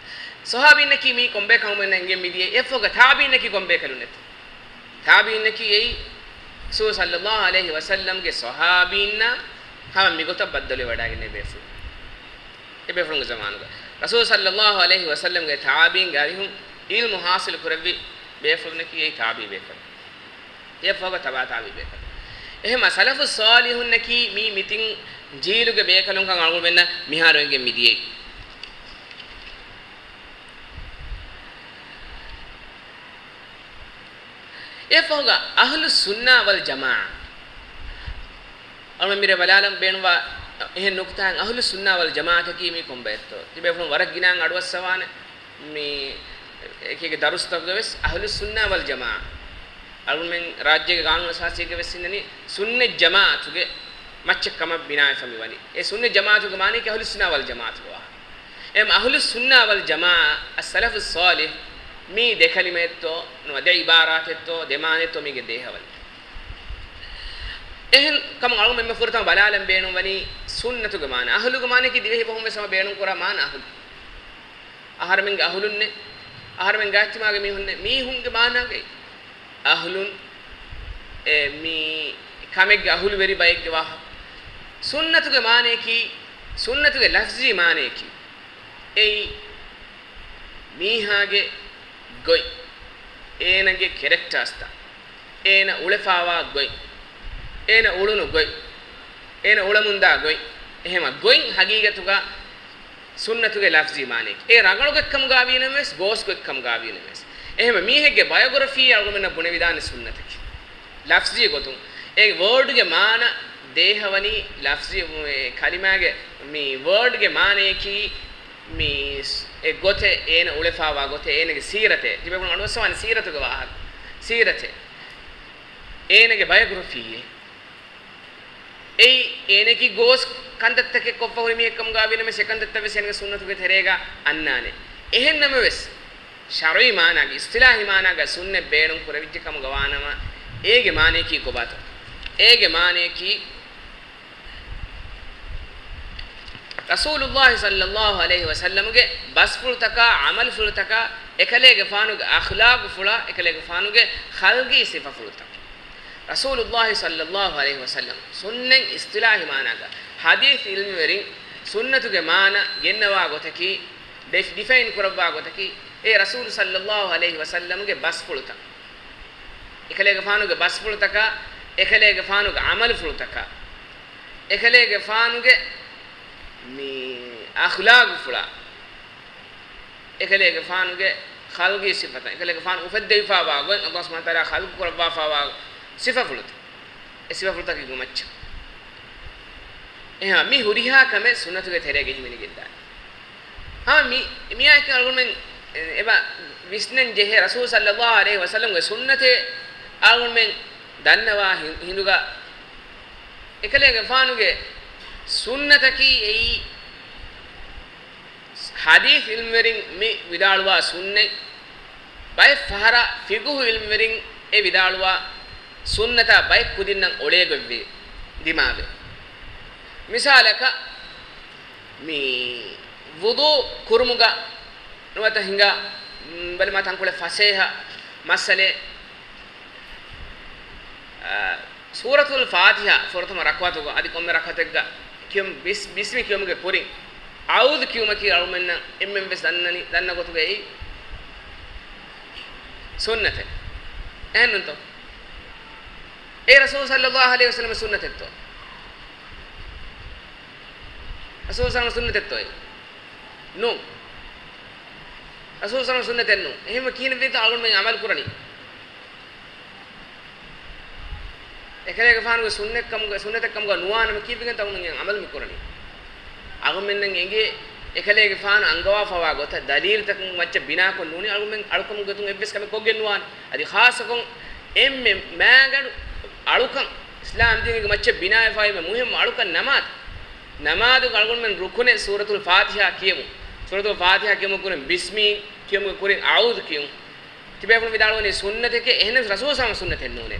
ޞަޙާބީންނަކީ މީ ކޮންބައެއް ކަމުމެން އެނގެން މިދިޔައީ؟ އެއަށްފަހުގަ ތާބިޢީންނަކީ ކޮންބައެއް ކަލުންނެއްތޯ؟ ތާބިޢީންނަކީ އެއީ ރަސޫލު ޞައްލައްލާހު ޢަލައިހި ވަސައްލަމްގެ ޞަޙާބީންނާ ހަމަ މިގޮތަށް ބައްދަލުވެވަޑައިގެންނެވި ބޭފުޅުން. އެބޭފުޅުންގެ ޒަމާނުގަ ރަސޫލު ޞައްލައްލާހު ޢަލައިހި ވަސައްލަމްގެ ތާބިޢީންގެ އަރިހުން ޢިލްމު ޙާޞިލު ކުރެއްވި ބޭފުޅުންނަކީ އެއީ ތާބިޢީ ބޭކަލުން. އެއަށްފަހުގަ ތަބަޢު ތާބިޢީ ބޭކަލުން. އެހެމަ ސަލަފުއް ޞާލިޙުންނަކީ މީ މި ތިން ޖީލުގެ ބޭކަލުންކަން އަޅުގަނޑުމެންނަށް މިހާރު އެނގެން މިދިޔައީ. އެއަށްފަހުގަ އަހްލުއްސުންނާ ވަލްޖަމާޢާ. އަޅުގަނޑު މިރޭ ބަލާލަން ބޭނުންވާ އެހެން ނުކުތާއެއް، އަހްލުއްސުންނާ ވަލްޖަމާޢާތަކީ މީ ކޮންބައެއްތޯ؟ ތިބޭފުޅުން ވަރަށް ގިނައިން އަޑުއައްސަވާނެ. މި އެކީގެ ދަރުސްތަކުގަވެސް އަހްލުއްސުންނާ ވަލްޖަމާޢާ. އަޅުގަނޑުމެން ރާއްޖޭގެ ޤާނޫނު އަސާސީގަވެސް އިންނަނީ ސުންނަތް ޖަމާޢަތުގެ މައްޗަށް ކަމަށް ބިނާވެފަ މިވަނީ. އެ ސުންނަތް ޖަމާޢަތުގެ މާނައަކީ އަހްލުއްސުންނާ ވަލްޖަމާޢާތުގެ ވާހަކަ. އެހެން އަހްލުއްސުންނާ ވަލްޖަމާޢާ، އައްސަލަފުއްޞާލިޙް، މީ ދެ ކަލިމައެއްތޯ ނުވަ ދެ ޢިބާރާތެއްތޯ ދެ މާނައެއްތޯ މީގެ ދޭހަވަލި. އެހެން ކަމުން އަޅުގަނޑުމެން ފުރަތަމަ ބަލާލަން ބޭނުންވަނީ ސުންނަތުގެ މާނަ. އަހްލުގެ މާނައަކީ ދިވެހި ބަހުން ވެސް ހަމަ ބޭނުން ކުރާ މާނަ އަހްލު. އަހަރެމެންގެ އަހުލުންނޭ، އަހަރެމެން ގާތްތިމާގެ މީހުންނޭ، މީހުންގެ މާނާގައި އަހްލުން އެ މީ ކަމެއްގެ އަހުލުވެރި ބައެއްގެ ވާހަކަ. ސުންނަތުގެ މާނައަކީ، ސުންނަތުގެ ލަފްޒީ މާނައަކީ އެއީ މީހާގެ ގޮތް، އޭނަގެ ކެރެކްޓާސްތައް، އޭނަ އުޅެފާވާ ގޮތް، އޭނަ އުޅުނު ގޮތް، އޭނަ އުޅަމުންދާ ގޮތް. އެހެމަ ގޮތް ހަގީގަތުގަ ސުންނަތުގެ ލަފްޒީ މާނައަކީ އެ ރަނގަޅު ގޮތްކަމުގަ ވީނަމަވެސް، ގޯސް ގޮތްކަމުގަ ވީނަމަވެސް. އެހެމަ މީހެއްގެ ބަޔޮގްރަފީ އަޅުގަނޑުމެންނަށް ބުނެވިދާނެ ސުންނަތަކީ. ލަފްޒީ ގޮތުން އެ ވޯޑްގެ މާނަ ދޭހަވަނީ ލަފްޒީ، އެ ކަލިމާގެ މި ވޯޑްގެ މާނައަކީ މި އެ ގޮތެއް، އޭނަ އުޅެފާވާ ގޮތެއް، އޭނަގެ ސީރަތެއް. ތިބޭފުޅުން އަޑުއައްސަވާނެ ސީރަތުގެ ވާހަކަ. ސީރަތެއް. އޭނަގެ ބަޔޮގްރަފީއެއް. އެއީ އޭނައަކީ ގޯސް ކަންތައްތަކެއް ކޮށްފަ ހުރި މީހެއްކަމުގަ ވީނަމަވެސް، އެކަންތައްތައް ވެސް އޭނަގެ ސުންނަތުގެ ތެރޭގަ އަންނާނެ. އެހެން ނަމަވެސް، ޝަރުޢީ މާނާގަ، އިޞްޠިލާޙީ މާނާގަ ސުންނަތް ބޭނުން ކުރެވިއްޖެ ކަމުގަ ވާނަމަ، އޭގެ މާނައަކީ ކޮބާތޯ؟ އޭގެ މާނައަކީ، ރަސޫލުﷲ ޞައްލަﷲ ޢަލައިހި ވަސައްލަމްގެ ބަސްފުޅުތަކާ، ޢަމަލުފުޅުތަކާ، އެކަލޭގެފާނުގެ އަޚްލާޤުފުޅާ، އެކަލޭގެފާނުގެ ޚަލްޤީ ސިފަފުޅުތަކާ. ރަސޫލުﷲ ޞައްލަﷲ ޢަލައިހި ވަސައްލަމް ސުންނަތް އިޞްޠިލާޙީ މާނާގަ ޙަދީޘް ޢިލްމުވެރިން ސުންނަތުގެ މާނަ ގެންނަވާ ގޮތަކީ، ޑި-، ޑިފައިން ކުރައްވާ ގޮތަކީ، އެ ރަސޫލު ޞައްލަﷲ ޢަލައިހި ވަސައްލަމްގެ ބަސްފުޅުތައް. އެކަލޭގެފާނުގެ ބަސްފުޅުތަކާ، އެކަލޭގެފާނުގެ ޢަމަލުފުޅުތަކާ، އެކަލޭގެފާނުގެ މި އަޚްލާޤުފުޅާ، އެކަލޭގެފާނުގެ ޚަލްޤީ ސިފަތައް، އެކަލޭގެފާނު އުފެއްދެވިފާވާ ގޮތް، އަﷲ ސުބްޙާނަހޫ ވަތަޢާލާ ޚަލްޤު ކުރައްވާފާވާ ސިފަފުޅުތައް. އެ ސިފަފުޅުތަކެއްގެ މައްޗަށް. އެހެން މި ހުރިހާ ކަމެއް ސުންނަތުގެ ތެރޭގަ ހިމެނިގެންދާނެ. ހަމަ މި، މިއާއެކު އަޅުގަނޑުމެން އެބަ ވިސްނަން ޖެހޭ، ރަސޫލު ޞައްލައްލާހު ޢަލައިހި ވަސައްލަމްގެ ސުންނަތެއް އަޅުގަނޑުމެން ދަންނަވާ ހި-، ހިނދުގަ އެކަލޭގެފާނުގެ ސުންނަތަކީ އެއީ ޙަދީޘް ޢިލްމުވެރިން މި ވިދާޅުވާ ސުންނަތް، ބައެއް ފަހަރަށް ފިޤުހު ޢިލްމުވެރިން އެ ވިދާޅުވާ ސުންނަތާ ބައެއް ކުދިންނަށް އޮޅޭ ގޮތްވެ ދިމާވޭ. މިސާލަކަށް، މި ވުޟޫ ކުރުމުގަ ނުވަތަ ހިނގާ، މް، ބަލަމާ ތަންކޮޅެއް ފަސޭހަ މައްސަލައެއް، އާ، ސޫރަތުލް ފާތިޙާ ފުރަތަމަ ރަކުޢަތުގަ އަދި ކޮންމެ ރަކުޢަތެއްގަ ކިޔުން، ބިސް-، ބިސްމި ކިޔުމުގެ ކުރިން އަޢޫޛު ކިޔުމަކީ އަޅުމެންނަށް އެންމެން ވެސް ދަންނަނީ، ދަންނަ ގޮތުގައި ސުންނަތެއް. އެހެންނޫންތޯ؟ އެ ރަސޫލު ޞައްލައްލާހު ޢަލައިހި ވަސައްލަމަ ސުންނަތެއްތޯ؟ ރަސޫލު ޞައްލައްލާހު ޢަލައިހި ވަސައްލަމަ ސުންނަތެއްތޯ އެއީ؟ ނޫން. ރަސޫލު ޞައްލައްލާހު ޢަލައިހި ވަސައްލަމަ ސުންނަތެއް ނޫން. އެހެންވެ ކިހިނެއްވީތޯ އަޅުގަނޑުމެން ޢަމަލު ކުރަނީ؟ އެކަލޭގެފާނުގެ ސުންނަތްކަމުގަ، ސުންނަތެއްކަމުގަ ނުވާނަމަ ކީއްވެގެންތޯ އަޅުގަނޑުމެން ޢަމަލު މި ކުރަނީ؟ އަޅުގަނޑުމެންނަށް އެނގޭ އެކަލޭގެފާނު އަންގަވާފަވާ ގޮތަށް ދަލީލުތަކުން މައްޗަށް ބިނާކޮށް ނޫނީ އަޅުގަނޑުމެން އަޅުކަމުގެ ގޮތުން އެއްވެސް ކަމެއް ކޮށްގެން ނުވާނެ. އަދި ޚާއްޞަކޮށް އެންމެ މާގަނޑު އަޅުކަން، އިސްލާމް ދީނުގެ މައްޗަށް ބިނާވެފައިވާ މުހިއްމު އަޅުކަން ނަމާދު. ނަމާދުގަ އަޅުގަނޑުމެން ރުކުނެއް ސޫރަތުލް ފާތިޙާ ކިޔެމުން. ސޫރަތުލް ފާތިޙާ ކިޔުމުގެ ކުރިން ބިސްމީ ކިޔުމުގެ ކުރިން އަޢޫޛު ކިޔުން. ތިބޭފުޅުން ވިދާޅުވަނީ ސުންނަތެކޭ، އެހެންނަމަވެސް ރަސޫލު ޞައްލައްލާހު ޢަލައިހި ވަސައްލަމަ ސުންނަތެއް ނޫނޭ.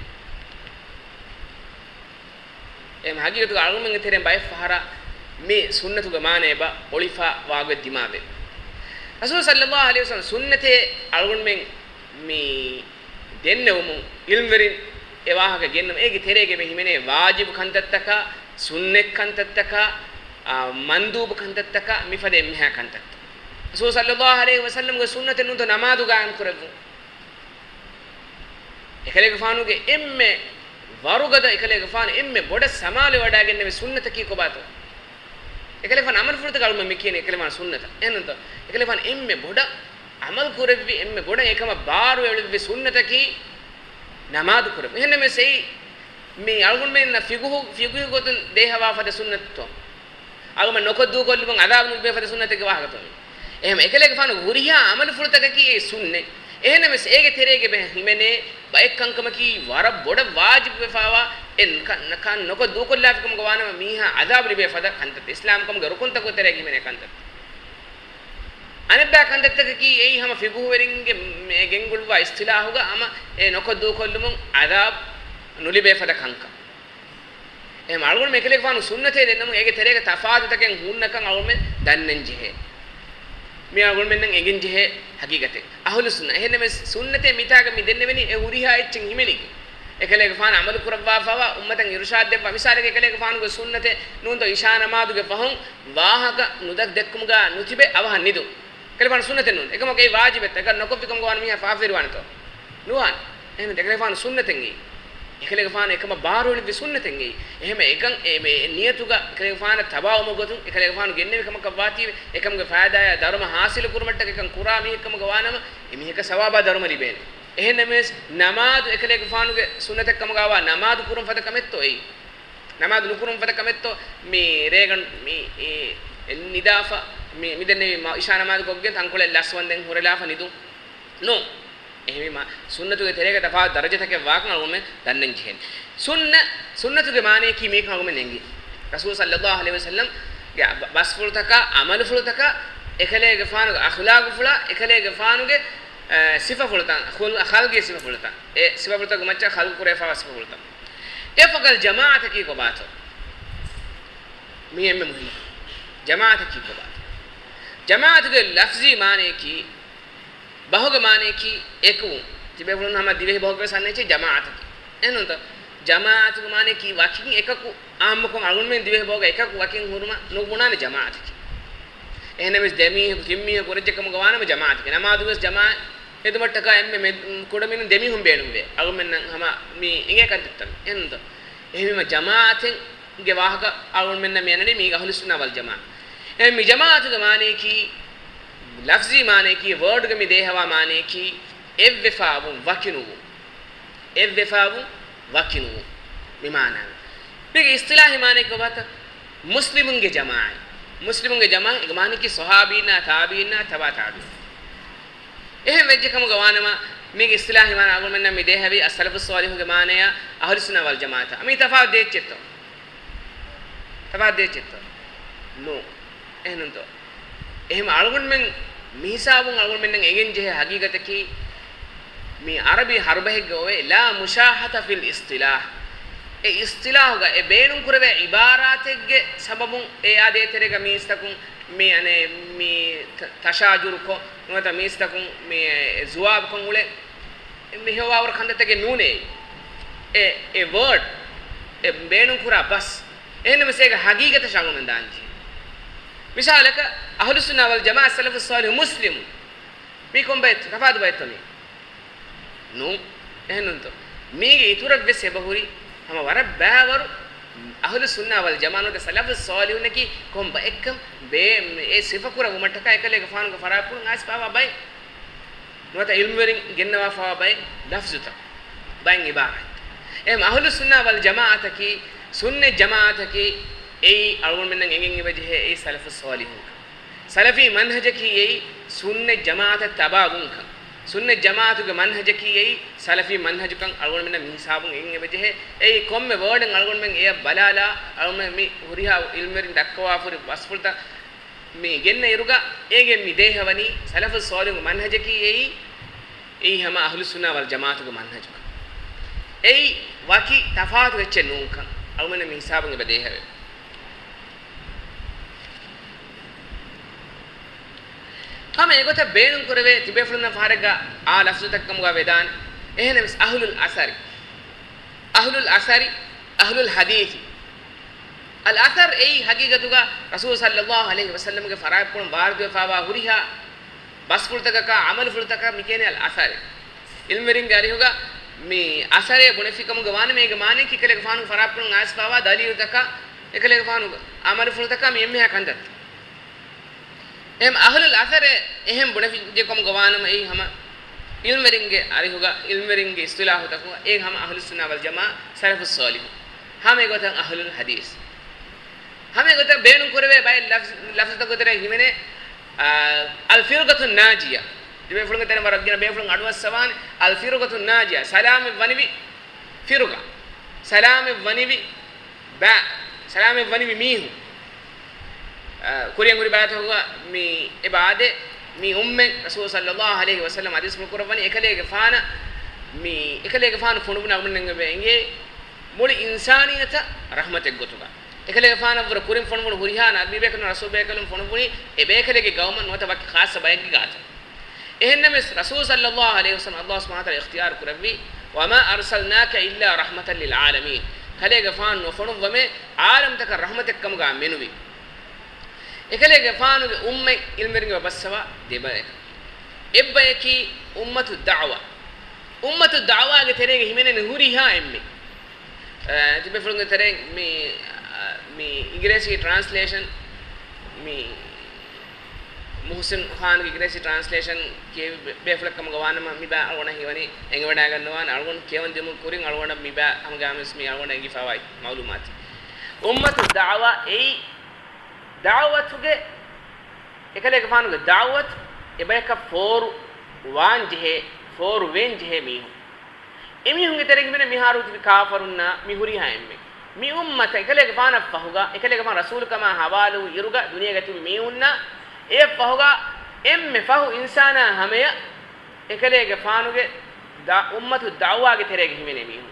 އެހެން ހަގީގަތުގަ އަޅުގަނޑުމެންގެ ތެރެއިން ބައެއް ފަހަރަށް މި ސުންނަތުގެ މާނަ އެބަ އޮޅިފަ ވާގޮތް ދިމާވޭ. ރަސޫލު ޞައްލައްލާހު ޢަލައިހި ވަސައްލަމަ ސުންނަތޭ އަޅުގަނޑުމެން މި ދެންނެވުމުން، ޢިލްމުވެރިން އެ ވާހަކަ ގެންނަމުން، އޭގެ ތެރޭގަ އެބަ ހިމެނޭ ވާޖިބު ކަންތައްތަކާ، ސުންނަތް ކަންތައްތަކާ، އާ، މަންދޫބު ކަންތައްތަކާ، މިފަދަ އެންމެހާ ކަންތައްތައް. ރަސޫލު ޞައްލައްލާހު ޢަލައިހި ވަސައްލަމްގެ ސުންނަތެއް ނޫންތޯ ނަމާދު ގާއިމް ކުރެއްވުން؟ އެކަލޭގެފާނުގެ އެންމެ ވަރުގަދަ، އެކަލޭގެފާނު އެންމެ ބޮޑަށް ސަމާލުވެވަޑައިގެންނެވި ސުންނަތަކީ ކޮބާތޯ؟ އެކަލޭގެފާނު ޢަމަލުފުޅުތަކަށް އަޅުގަނޑު މި ކިޔަނީ އެކަލޭގެފާނު ސުންނަތަށް. އެހެންނޫންތޯ؟ އެކަލޭގެފާނު އެންމެ ބޮޑަށް ޢަމަލު ކުރެއްވި، އެންމެ ބޮޑަށް އެކަމަށް ބާރު އެޅުއްވި ސުންނަތަކީ ނަމާދު ކުރެއްވުން. އެހެންނަމަވެސް އެއީ މި އަޅުގަނޑުމެންނަށް ފިޤުހު، ފިޤުހީ ގޮތުން ދޭހަވާ ފަދަ ސުންނަތެއްތޯ؟ އަޅުގަނޑުމެން ނުކޮށް ދޫކޮށްލުމުން ޢަޛާބު ނުލިބޭ ފަދަ ސުންނަތެއްގެ ވާހަކަތޯ މީ؟ އެހެން އެކަލޭގެފާނުގެ ހުރިހާ ޢަމަލުފުޅުތަކަކީ އެ ސުންނަތް. އެހެންނަމަވެސް އޭގެ ތެރޭގަ އެބަ ހިމެނޭ ބައެއް ކަންކަމަކީ ވަރަށް ބޮޑަށް ވާޖިބުވެފަވާ، އެ ކަން، ކަން ނުކޮށް ދޫކޮށްލާފިކަމުގަ ވާނަމަ މީހާ ޢަޛާބު ލިބޭ ފަދަ ކަންތައްތައް، އިސްލާމްކަމުގެ ރުކުންތަކުގެ ތެރޭގަ ހިމެނޭ ކަންތައްތައް. އަނެއްބައި ކަންތައްތަކަކީ އެއީ ހަމަ ފިޤުހުވެރިންގެ މެ-، ގެންގުޅުއްވާ އިޞްޠިލާޙުގަ ހަމަ އެ ނުކޮށް ދޫކޮށްލުމުން ޢަޛާބު ނުލިބޭ ފަދަ ކަންކަން. އެހެން އަޅުގަނޑު އެކަލޭގެފާނު ސުންނަތޭ ދެންނަމުން އޭގެ ތެރޭގަ ތަފާތުތަކެއް ހުންނަކަން އަޅުގަނޑުމެން ދަންނަން ޖެހޭ. މި އަޅުގަނޑުމެންނަށް އެނގެން ޖެހޭ ހަގީގަތެއް. އަހުލުއްސުންނަ. އެހެންނަމަވެސް ސުންނަތޭ މިތާގަ މި ދެންނެވެނީ އެ ހުރިހާ އެއްޗެއް ހިމެނިގެން. އެކަލޭގެފާނު ޢަމަލު ކުރައްވާފަވާ އުއްމަތަށް އިރުޝާދު ދެއްވާ މިސާލެއްގެ އެކަލޭގެފާނުގެ ސުންނަތެއް ނޫންތޯ އިޝާ ނަމާދުގެ ފަހުން ވާހަކަ ނުދަ-، ދެއްކުމުގަ ނުތިބެ އަވަހަށް ނިދުން. އެކަލޭގެފާނު ސުންނަތެއް ނޫން. އެކަމަކު އެއީ ވާޖިބެއް. އެކަން ނުކޮށްފިކަމުގަ ވާނަމަ މީހާ ފާފަވެރިވާނެތޯ؟ ނުވާނެ. އެހެން އެކަލޭގެފާނު ސުންނަތެއް އެއީ. އެކަލޭގެފާނު އެކަމަށް ބާރުއެޅިއްވި ސުންނަތެއް އެއީ. އެހެން އެކަން އެ މެ-، ނިޔަތުގަ އެކަލޭގެފާނަށް ތަބާވުމުގެ ގޮތުން އެކަލޭގެފާނު ގެންނެވި ކަމަކަށް ވާތީވެ، އެކަމުގެ ފައިދާއާ ދަރުމަ ހާސިލު ކުރުމަށްޓަކައި އެކަން ކުރާ މީހެއްކަމުގަ ވާނަމަ، އެމީހަކަށް ސަވާބާ ދަރުމަ ލިބޭނެ. އެހެންނަމަވެސް، ނަމާދު އެކަލޭގެފާނުގެ ސުންނަތެއްކަމުގަވާ ނަމާދު ކުރުން ފަދަ ކަމެއްތޯ އެއީ؟ ނަމާދު ނުކުރުން ފަދަ ކަމެއްތޯ މި ރޭގަނޑު މި، އެ، ނިދާފަ، މި، މި ދެންނެވި މަ-، އިޝާ ނަމާދު ކޮށްގެން ތަންކޮޅެއް ލަސްވަންދެން ހުރެލާފަ ނިދުން؟ ނޫން. އެހެންވީމަ، ސުންނަތުގެ ތެރޭގަ ތަފާތު ދަރަޖަތަކެއް ވާކަން އަޅުގަނޑުމެން ދަންނަން ޖެހޭނެ. ސުންނަ-، ސުންނަތުގެ މާނަޔަކީ މީކަން އަޅުގަނޑުމެން އެނގި. ރަސޫލު ޞައްލައްލާހު ޢަލައިހި ވަސައްލަމްގެ ބަ-، ބަސްފުޅުތަކާ، ޢަމަލުފުޅުތަކާ، އެކަލޭގެފާނުގެ އަޚްލާގުފުޅާ، އެކަލޭގެފާނުގެ، އަ، ސިފަފުޅުތައް، ޚުލް-، ޚަލްޤީ ސިފަފުޅުތައް، އެ ސިފަފުޅުތަކުގެ މައްޗަށް ޚަލްޤު ކުރެވިފައިވާ ސިފަފުޅުތައް. އެއަށްފަހު ޖަމާޢަތަކީ ކޮބާތޯ؟ މީ އެންމެ މުހިއްމު. ޖަމާޢަތަކީ ކޮބާތޯ؟ ޖަމާޢަތުގެ ލަފްޒީ މާނަޔަކީ، ބަހުގެ މާނަޔަކީ އެކުވުން. ތިބޭފުޅުން ހަމަ ދިވެހި ބަހުގެ ވެސް އަންނަ އެއްޗެއް ޖަމާޢަތަކީ. އެހެންނޫންތޯ؟ ޖަމާޢަތުގެ މާނަޔަކީ ވަކިން އެކަކު، އާއްމުކޮށް އަޅުގަނޑުމެން ދިވެހި ބަހުގަ އެކަކު ވަކިން ހުރުމަށް ނު-، ނުބުނާނެ ޖަމާޢަތަކީ. އެހެންނަމަވެސް ދެމީހަކު ތިންމީހަކު ކުރައްޖެ ކަމުގަ ވާނަމަ ޖަމާޢަތަކީ. ނަމާދުވެސް ޖަމާޢަތް ހެދުމަށްޓަކާ އެންމެ މެ-، ކުޑަމިނުން ދެމީހުން ބޭނުންވޭ. އަޅުގަނޑުމެންނަށް ހަމަ މި އެނގޭ ކަންތައްތައް. އެހެންނޫންތޯ؟ އެހެންވީމަ ޖަމާޢަތެއް ގެ ވާހަކަ އަޅުގަނޑުމެންނަށް މި އަންނަނީ މީގަ އަހުލުއްސުންނާ ވަލްޖަމާޢަ. އެ މި ޖަމާޢަތުގެ މާނަޔަކީ ލަފްޒީ މާނަޔަކީ، ވާޑްގެ މި ދޭހަވާ މާނަޔަކީ، އެއްވެފާވުން، ވަކިނުވުން. އެއްވެފާވުން، ވަކިނުވުން. މި މާނަ. މީގެ އިސްތިލާހީ މާނަ ކޮބާތަ؟ މުސްލިމުންގެ ޖަމާޢަތް. މުސްލިމުންގެ ޖަމާޢަތް، އޭގެ މާނައަކީ ޞަޙާބީންނާ، ތާބިޢީންނާ، ތަބަޢު ތާބިޢީން. އެހެން ވެއްޖެ ކަމުގަ ވާނަމަ، މީގެ އިސްތިލާހީ މާނަ އަޅުގަނޑުމެންނަށް މި ދޭހަވީ އައްސަލަފުއްޞާލިޙުގެ މާނަޔާ އަހުލުއްސުންނާ ވަލްޖަމާޢަތާ. މީ ތަފާތު ދޭއްޗެއްތޯ؟ ތަފާތު ދޭއްޗެއްތޯ؟ ނޫން. އެހެންނޫންތޯ؟ އެހެން އަޅުގަނޑުމެން މިހިސާބުން އަޅުގަނޑުމެންނަށް އެނގެން ޖެހޭ ހަގީގަތަކީ، މި ޢަރަބި ޙަރުބަހެއްގަ އޮވޭ، لا مشاحة في الاصطلاح. އެ އިޞްޠިލާޙުގަ އެ ބޭނުންކުރެވޭ ޢިބާރާތެއްގެ ސަބަބުން އެ އާދޭ ތެރޭގަ މީސްތަކުން މި އަނެއް މި ތަ-، ތަޝާޖުރުކޮށް ނުވަތަ މީސްތަކުން މި ޒުވާބުކޮށް އުޅޭ މި ހެޔޮވާވަރު ކަންތައްތަކެއް ނޫނޭ. އެ، އެ ވާޑް، އެ ބޭނުންކުރާ ބަސް، އެހެންނަމަވެސް އޭގެ ހަގީގަތަށް އަޅުގަނޑުމެން ދާންޖެހޭ. މިސާލަކަށް، އަހުލުއްސުންނާ ވަލްޖަމާޢަތް ސަލަފުއްޞާލިޙު މުސްލިމުން. މީ ކޮން ބައެއްތަ؟ ތަފާތު ބައެއްތަ މީ؟ ނޫން. އެހެންނޫންތޯ؟ މީގެ އިތުރަށްވެސް އެބަހުރި ހަމަ ވަރަށް ބައިވަރު އަހުލުއްސުންނާ ވަލްޖަމާޢަތް ނުވަތަ ސަލަފުއްޞާލިޙުންނަކީ ކޮން ބައެއްކަން ބޭ-، އެ ސިފަކުރެއްވުމަށްޓަކާ އެކަލޭގެފާނުގެ ފަރާތްޕުޅުން އައިސްފާވާ ބައެއް. ނުވަތަ ޢިލްމުވެރިން ގެންނަވާފަވާ ބައެއް ލަފްޒުތައް، ބައެއް ޢިބާރާތް. އެހެން އަހުލުއްސުންނާ ވަލްޖަމާޢަތަކީ، ސުންނަތް ޖަމާޢަތަކީ، އެއީ އަޅުގަނޑުމެންނަށް އެނގެން އެބަޖެހޭ އެއީ ސަލަފުއްޞާލިޙުން. ސަލަފީ މަންހަޖަކީ އެއީ ސުންނަތް ޖަމާޢަތަށް ތަބާވުންކަން. ސުންނަތް ޖަމާޢަތުގެ މަންހަޖަކީ އެއީ ސަލަފީ މަންހަޖުކަން އަޅުގަނޑުމެންނަށް މިހިސާބުން އެނގެން އެބަޖެހޭ. އެއީ ކޮންމެ ވާޑެއް އަޅުގަނޑުމެން އެޔަށް ބަލާލާ، އަޅުގަނޑުމެން މި ހުރިހާ ޢިލްމުވެރިން ދައްކަވާފަހުރި ބަސްފުޅުތައް މި ގެންނަ އިރުގަ އޭގެ މި ދޭހަވަނީ ސަލަފުއް ޞާލިޙުގެ މަންހަޖަކީ އެއީ، އެއީ ހަމަ އަހުލުއްސުންނާ ވަލްޖަމާޢަތުގެ މަންހަޖުކަން. އެއީ ވަކި ތަފާތު އެއްޗެއް ނޫންކަން އަޅުގަނޑަށް މި ހިސާބުން އެބަ ދޭހަވޭ. ހަމަ އެގޮތަށް ބޭނުން ކުރެވޭ ތިބޭފުޅުންނަށް ފަހަރެއްގަ އާ ލަފްޒުތަކަށް ކަމުގަ ވެދާނެ. އެހެންނަމަވެސް އަހުލުލް އަސަރި، އަހުލުލް އަސަރި، އަހުލުލް ޙަދީޘި. އަލް އަސަރު އެއީ ހަގީގަތުގަ ރަސޫލު ޞައްލައްލާހު ޢަލައިހި ވަސައްލަމްގެ ފަރާތްޕުޅުން ވާރިދުވެފައިވާ ހުރިހާ ބަސްފުޅުތަކަކާ ޢަމަލުފުޅުތަކަށް މި ކިޔަނީ އަލް އަސަރު. ޢިލްމުވެރިންގެ އަރިހުގަ މި އަސަރޭ ބުނެފިކަމުގަ ވާނަމަ އޭގެ މާނައަކީ އެކަލޭގެފާނުގެ ފަރާތްޕުޅުން އައިސްފައިވާ ދަލީލުތަކާ، އެކަލޭގެފާނުގެ ޢަމަލުފުޅުތަކާ މި އެންމެހާ ކަންތައްތައް. އެހެން އަހުލުލް އަސަރޭ އެހެން ބުނެފިއްޖެކަމުގަ ވާނަމަ އެއީ ހަމަ ޢިލްމުވެރިންގެ އަރިހުގަ، ޢިލްމުވެރިންގެ އިޞްޠިލާޙުތަކުގަ އެއީ ހަމަ އަހުލުއްސުންނާ ވަލްޖަމާޢަ ސަލަފުއް ޞާލިޙު. ހަމަ އެގޮތަށް އަހުލުލް ޙަދީޘް. ހަމަ އެގޮތަށް ބޭނުން ކުރެވޭ ބައެއް ލަފްޒު، ލަފްޒުތަކުގެ ތެރެއިން ހިމެނޭ، އާ، އަލް ފިރުޤަތުން ނާޖިޔާ. ތިބޭފުޅުންގެ ތެރެއިން ވަރަށް ގިނަ ބޭފުޅުން އަޑުއައްސަވާނެ. އަލް ފިރުޤަތުން ނާޖިޔާ، ސަލާމަތް ވަނިވި ފިރުޤާ، ސަލާމަތް ވަނިވި ބައި، ސަލާމަތް ވަނިވި މީހުން. އާ، ކުރިއަށް ހުރި ބައިތަކުގަ މި އެބަ އާދޭ، މި އުއްމަތް ރަސޫލު ޞައްލައްލާހު ޢަލައިހި ވަސައްލަމް ޙަދީޘްފުޅު ކުރައްވަނީ އެކަލޭގެފާނަށް، މި އެކަލޭގެފާނު ފޮނުވުން އަޅުގަނޑުމެން އެބަ އެނގޭ މުޅި އިންސާނިއްޔަތަށް ރަޙްމަތެއް ގޮތުގަ. އެކަލޭގެފާނަށްވުރެ ކުރިން ފޮނުވުނު ހުރިހާ ނަބީބޭކަލުން ރަސޫލްބޭކަލުން ފޮނުއްވުނީ އެބޭކަލެއްގެ ގައުމަށް ނުވަތަ ވަކި ޚާއްޞަ ބައެއްގެ ގާތަށް. އެހެންނަމަވެސް ރަސޫލު ޞައްލައްލާހު ޢަލައިހި ވަސައްލަމް ﷲ ސުބްޙާނަހޫ ވަތަޢާލާ އިޚްތިޔާރު ކުރެއްވީ، "وما أرسلناك إلا رحمة للعالمين." ކަލޭގެފާނު ނުފޮނުއްވަމޭ ޢާލަމްތަކަށް ރަޙްމަތެއްކަމުގަ މެނުވީ. އެކަލޭގެފާނުގެ އުއްމަތް ޢިލްމުވެރިންގެ ބައްސަވާ ދެބަޔަކަށް. އެއްބަޔަކީ އުއްމަތު ދަޢުވާ. އުއްމަތު ދަޢުވާގެ ތެރޭގަ ހިމެނެން ހުރިހާ އެންމެ އަ، ތިބޭފުޅުންގެ ތެރެއިން މި، އަ، މި އިނގިރޭސި ޓްރާންސްލޭޝަން، މި މުޙްސިން ޚާންގެ އިނގިރޭސި ޓްރާންސްލޭޝަން ކިޔެވި ބޭ-، ބޭފުޅެއް ކަމުގަ ވާނަމަ، މި ބައި އަޅުގަނޑަށް ހީވަނީ އެނގިވަޑައިގަންނަވާނެ. އަޅުގަނޑު ކިޔަވަން ދިއުމުގެ ކުރިން އަޅުގަނޑަށް މި ބައި ހަމަގައިމުވެސް މި އަޅުގަނޑަށް އެނގިފައިވާ މަޢުލޫމާތު. އުއްމަތު ދަޢުވާ އެއީ ދަޢުވަތުގެ، އެކަލޭގެފާނުގެ ދަޢުވަތު އެބަޔަކަށް ފޯރު ވާން ޖެހޭ، ފޯރު ވޭން ޖެހޭ މީހުން. އެމީހުންގެ ތެރެއިން ހިމެނޭ މިހާރު ތިބި ކާފަރުންނާ މި ހުރިހާ އެންމެ. މި އުއްމަތަށް އެކަލޭގެފާނަށް ފަހުގަ، އެކަލޭގެފާނު ރަސޫލުކަމާ ހަވާލުވި އިރުގަ ދުނިޔޭގަ ތިބި މީހުންނަށް އެއަށް ފަހުގަ އެންމެ ފަހު އިންސާނާ ހަމަޔަށް އެކަލޭގެފާނުގެ ދަ-، އުއްމަތު ދަޢުވާގެ ތެރޭގަ ހިމެނޭ މީހުން.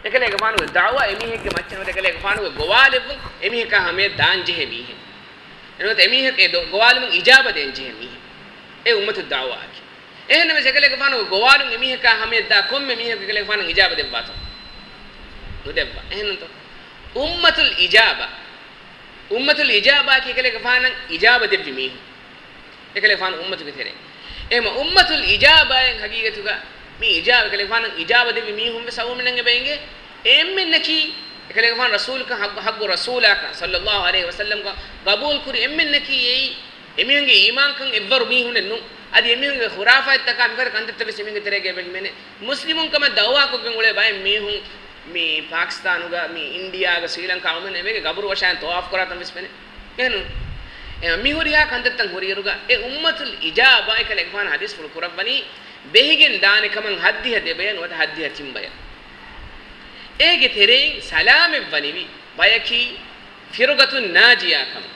އެކަލޭގެފާނުގެ ދަޢުވާ އެމީހެއްގެ މައްޗަށް ނުވަތަ އެކަލޭގެފާނުގެ ގޮވާލެއްވުން އެމީހަކާ ހަމަޔަށް ދާން ޖެހޭ މީހެއް. ނުވަތަ އެމީހަކު އެ ދޮ-، ގޮވާލުމުން އިޖާބަ ދޭން ޖެހޭ މީހެއް. އެ އުއްމަތު ދަޢުވާއަކީ. އެހެންނަމަވެސް އެކަލޭގެފާނުގެ ގޮވާލުން އެމީހަކާ ހަމަޔަށް ދާ ކޮންމެ މީހަކު އެކަލޭގެފާނަށް އިޖާބަ ދެއްވާތޯ؟ ނުދެއްވާ. އެހެންނޫންތޯ؟ އުއްމަތުލް އިޖާބާ. އުއްމަތުލް އިޖާބާއަކީ އެކަލޭގެފާނަށް އިޖާބަ ދެއްވި މީހުން. އެކަލޭގެފާނު އުއްމަތުގެ ތެރޭ. އެހެންމަ އުއްމަތުލް އިޖާބާއިން ހަގީގަތުގަ މި އިޖާބަ އެކަލޭގެފާނަށް އިޖާބަ ދެއްވި މީހުން ވެސް އަޅުގަނޑުމެންނަށް އެބަ އެނގޭ. އެ އެންމެންނަކީ އެކަލޭގެފާނު ރަސޫލުކަން ޙައްޤު، ޙައްޤު ރަސޫލާކަން ޞައްލައްލާހު ޢަލައިހި ވަސައްލަމްގަ ޤަބޫލު ކުރި އެންމެންނަކީ އެއީ އެމީހުންގެ އީމާންކަން އެއްވަރު މީހުންނެއް ނޫން. އަދި އެމީހުންގެ ޚުރާފާތްތަކާ މިފަދަ ކަންތައްތައް ވެސް އެމީހުންގެ ތެރޭގައި އެބަ ހިމެނޭ. މުސްލިމުން ކަމަށް ދައުވާކޮށްގެން އުޅޭ ބައެއް މީހުން މި ޕާކިސްތާނުގަ، މި އިންޑިއާގަ، ސްރީލަންކާ އުޅުން އެމީހުންގެ ގަބުރު ވަށާއިން ތަވާފު ކުރާތަން ވެސް ފެނޭ. އެހެން ނޫން. އެ މިހުރިހާ ކަންތައްތައް ހުރިއިރުގަ އެ އުއްމަތުލް އިޖާބާ އެކަލޭގެފާނު ޙަދީޘްފުޅު ކުރައްވަނީ ބެހިގެން ދާނެ ކަމަށް ހައްދިހަ ދެބަޔަށް ނުވަތަ ހައްދިހަ ތިން ބަޔަށް. އޭގެ ތެރެއިން ސަލާމަތްވަނިވި ބަޔަކީ ފިރުގަތުން ނާޖިޔާ ކަމަށް.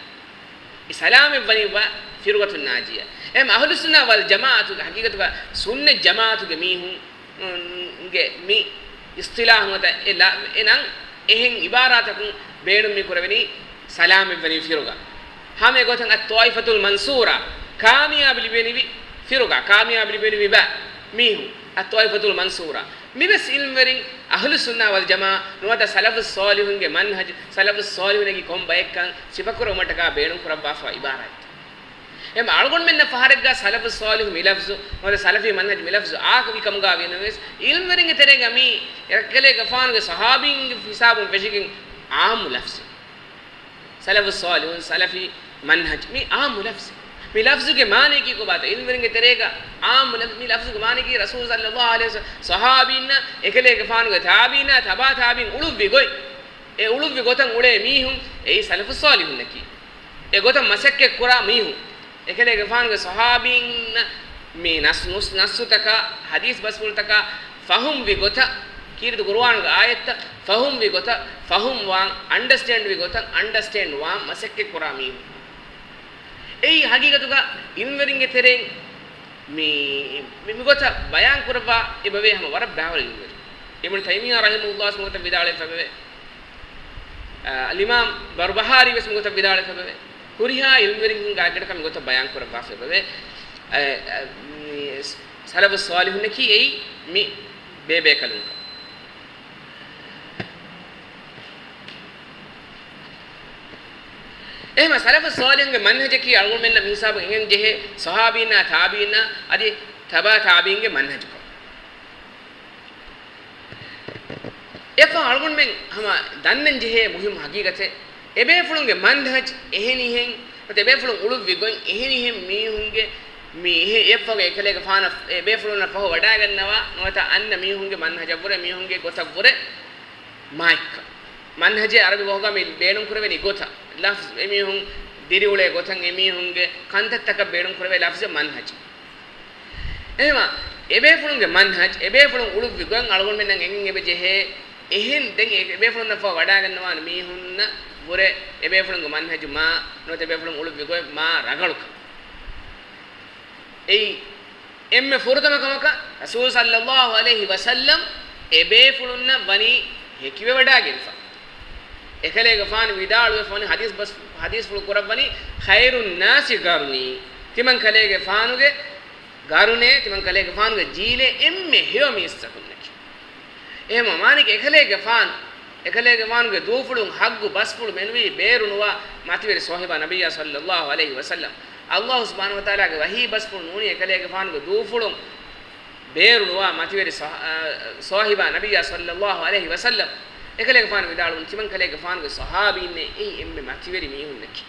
އެ ސަލާމަތްވަނިވާ ފިރުގަތުން ނާޖިޔާ. އެހެން އަހުލުއްސުންނާ ވަލް ޖަމާޢަތުގެ ޙަޤީޤަތުގަ ސުންނަތް ޖަމާޢަތުގެ މީހުން ގެ މި އިޞްޠިލާޙު ނުވަތަ އެ ލަ-، އެ ނަން އެހެން ޢިބާރާތަކުން ބޭނުން މި ކުރެވެނީ ސަލާމަތްވެނިވި ފިރުގަ. ހަމަ އެގޮތަށް އައްޠާއިފަތުލް މަންޞޫރާ، ކާމިޔާބު ލިބެނިވި ފިރުގަ، ކާމިޔާބު ލިބެނިވި ބަ މީހުން، އައްޠާއިފަތުލް މަންޞޫރާ. މިވެސް ޢިލްމުވެރިން އަހުލުއްސުންނާ ވަލްޖަމާޢަ ނުވަތަ ސަލަފުއް ޞާލިޙުންގެ މަންހަޖު، ސަލަފުއް ޞާލިޙުން ނެގި ކޮން ބައެއްކަން ސިފަކުރެވުމަށްޓަކާ ބޭނުން ކުރައްވާފަ ޢިބާރާތް. އެމަ އަޅުގަނޑުމެންނަށް ފަހަރެއްގަ ސަލަފުއް ޞާލިޙު މި ލަފްޒު، ނުވަތަ ސަލަފީ މަންހަޖު މި ލަފްޒު އާކު ވި ކަމުގަ ވީނަމަވެސް، ޢިލްމުވެރިންގެ ތެރޭގަ މީ އެކަލޭގެފާނުގެ ޞަޙާބީންގެ ހިސާބުން ފެށިގެން ޢާއްމު ލަފްޒެއް. ސަލަފުއް ޞާލިޙުން، ސަލަފީ މަންހަޖް، މީ ޢާއްމު ލަފްޒެއް. މި ލަފްޒުގެ މާނައަކީ ކޮބާތަ؟ ޢިލްމުވެރިންގެ ތެރޭގަ ޢާއްމު ލަފްޒު، މި ލަފްޒުގެ މާނައަކީ ރަސޫލު ޞައްލައްލާހު ޢަލައިހި ވަސައްލަމަ، ޞަޙާބީންނާ، އެކަލޭގެފާނުގެ ތާބިޢީންނާ، ތަބާ ތާބިޢީން އުޅުއްވި ގޮތް، އެ އުޅުއްވި ގޮތަށް އުޅޭ މީހުން، އެއީ ސަލަފުއް ޞާލިޙުންނަކީ. އެ ގޮތަށް މަސައްކަތް ކުރާ މީހުން، އެކަލޭގެފާނުގެ ޞަޙާބީންނަށް މި ނަސް-، ނުސް-، ނައްސުތަކާ، ޙަދީޘް ބަސްފުޅުތަކާ ފަހުމްވި ގޮތަށް، ކީރިތި ޤުރުއާނުގެ އާޔަތްތައް ފަހުމްވި ގޮތަށް ފަހުމްވާން، އަންޑަސްޓޭންޑްވި ގޮތަށް އަންޑަސްޓޭންޑްވާން މަސައްކަތް ކުރާ މީހުން. އެއީ ޙަޤީޤަތުގަ ޢިލްމުވެރިންގެ ތެރެއިން މި، މި، މިގޮތަށް ބަޔާން ކުރައްވާ އެބަވޭ ހަމަ ވަރަށް ބައިވަރު ޢިލްމުވެރިން. އިބްނު ތައިމިއްޔާ ރަޙިމަހުﷲ މިގޮތަށް ވިދާޅުވެފަ އެބަވޭ. އަލްއިމާމް ބަރުބަހާރީ ވެސް މިގޮތަށް ވިދާޅުވެފަ އެބަވޭ. ހުރިހާ ޢިލްމުވެރިން ގާތްގަނޑަކަށް މިގޮތަށް ބަޔާން ކުރައްވާފަ އެބަވޭ. އަ، އަ، މި ސަލަފުއް ޞާލިޙުންނަކީ އެއީ މި ބޭބޭކަލުން. އެހެންވެ، ސަލަފުއް ޞާލިޙުންގެ މަންހަޖަކީ އަޅުގަނޑުމެންނަށް މިހިސާބުން އެނގެން ޖެހޭ ޞަޙާބީންނާ ތާބިޢީންނާ އަދި ތަބާ ތާބިޢީންގެ މަންހަޖުކޮށް. އެއަށްފަހު އަޅުގަނޑުމެން ހަމަ ދަންނަން ޖެހޭ މުހިއްމު ޙަޤީޤަތެއް، އެބޭފުޅުންގެ މަންހަޖް އެހެނިހެން، ނުވަތަ އެބޭފުޅުން އުޅުއްވި ގޮތް އެހެނިހެން މީހުންގެ މި އެ-، އެއަށްފަހުގަ އެކަލޭގެފާނަށް، އެބޭފުޅުންނަށް ފަހު ވަޑައިގަންނަވާ ނުވަތަ އަންނަ މީހުންގެ މަންހަޖަށްވުރެ، މީހުންގެ ގޮތަށްވުރެ މާތްކަން. މަންހަޖޭ ޢަރަބި ބަހުގަ މި ބޭނުންކުރެވެނި ގޮތަށް، ލަފްޒު، އެމީހުން ދިރިއުޅޭ ގޮތަށް، އެމީހުންގެ ކަންތައްތަކަށް ބޭނުންކުރެވޭ ލަފްޒަށް މަންހަޖު. އެހެންވީމަ، އެބޭފުޅުންގެ މަންހަޖް، އެބޭފުޅުން އުޅުއްވި ގޮތް އަޅުގަނޑުމެންނަށް އެނގެން އެބަ ޖެހޭ. އެހެން ދެން އެ-، އެބޭފުޅުންނަށްފަހު ވަޑައިގަންނަވާނެ މީހުންނަށް ވުރެ އެބޭފުޅުންގެ މަންހަޖު މާ، ނުވަތަ އެބޭފުޅުން އުޅުއްވި ގޮތް މާ ރަގަޅުކަން. އެއީ އެންމެ ފުރަތަމަ ކަމަކަށް ރަސޫލު ޞައްލައްލާހު ޢަލައިހި ވަސައްލަމް އެބޭފުޅުންނަށް ވަނީ ހެކިވެވަޑައިގެންފަ. އެކަލޭގެފާނު ވިދާޅުވެފަ ވަނީ ޙަދީޘް ބަސް-، ޙަދީޘްފުޅު ކުރައްވަނީ، "ޚައިރުއް ނާސި ޤަރްނީ." ތިމަން ކަލޭގެފާނުގެ ގަރުނޭ، ތިމަން ކަލޭގެފާނުގެ ޖީލޭ އެންމެ ހެޔޮ މީސްތަކުންނަކީ. އެހެންވީމަ މާނައަކީ އެކަލޭގެފާނު، އެކަލޭގެފާނުގެ ދޫފުޅުން ޙައްޤު ބަސްފުޅު މެނުވީ ބޭރުނުވާ މަތިވެރި ޞާޙިބާ ނަބިއްޔާ ޞައްލައްލާހު ޢަލައިހި ވަސައްލަމް. ﷲ ސުބްޙާނަހޫ ވަތަޢާލާގެ ވަޙީ ބަސްފުޅު ނޫނީ އެކަލޭގެފާނުގެ ދޫފުޅުން ބޭރުނުވާ މަތިވެރި ޞާ-، އާ، ޞާޙިބާ ނަބިއްޔާ ޞައްލައްލާހު ޢަލައިހި ވަސައްލަމް. އެކަލޭގެފާނު ވިދާޅުވުން ތިމަން ކަލޭގެފާނުގެ ޞަޙާބީންނޭ އެއީ އެންމެ މަތިވެރި މީހުންނަކީ.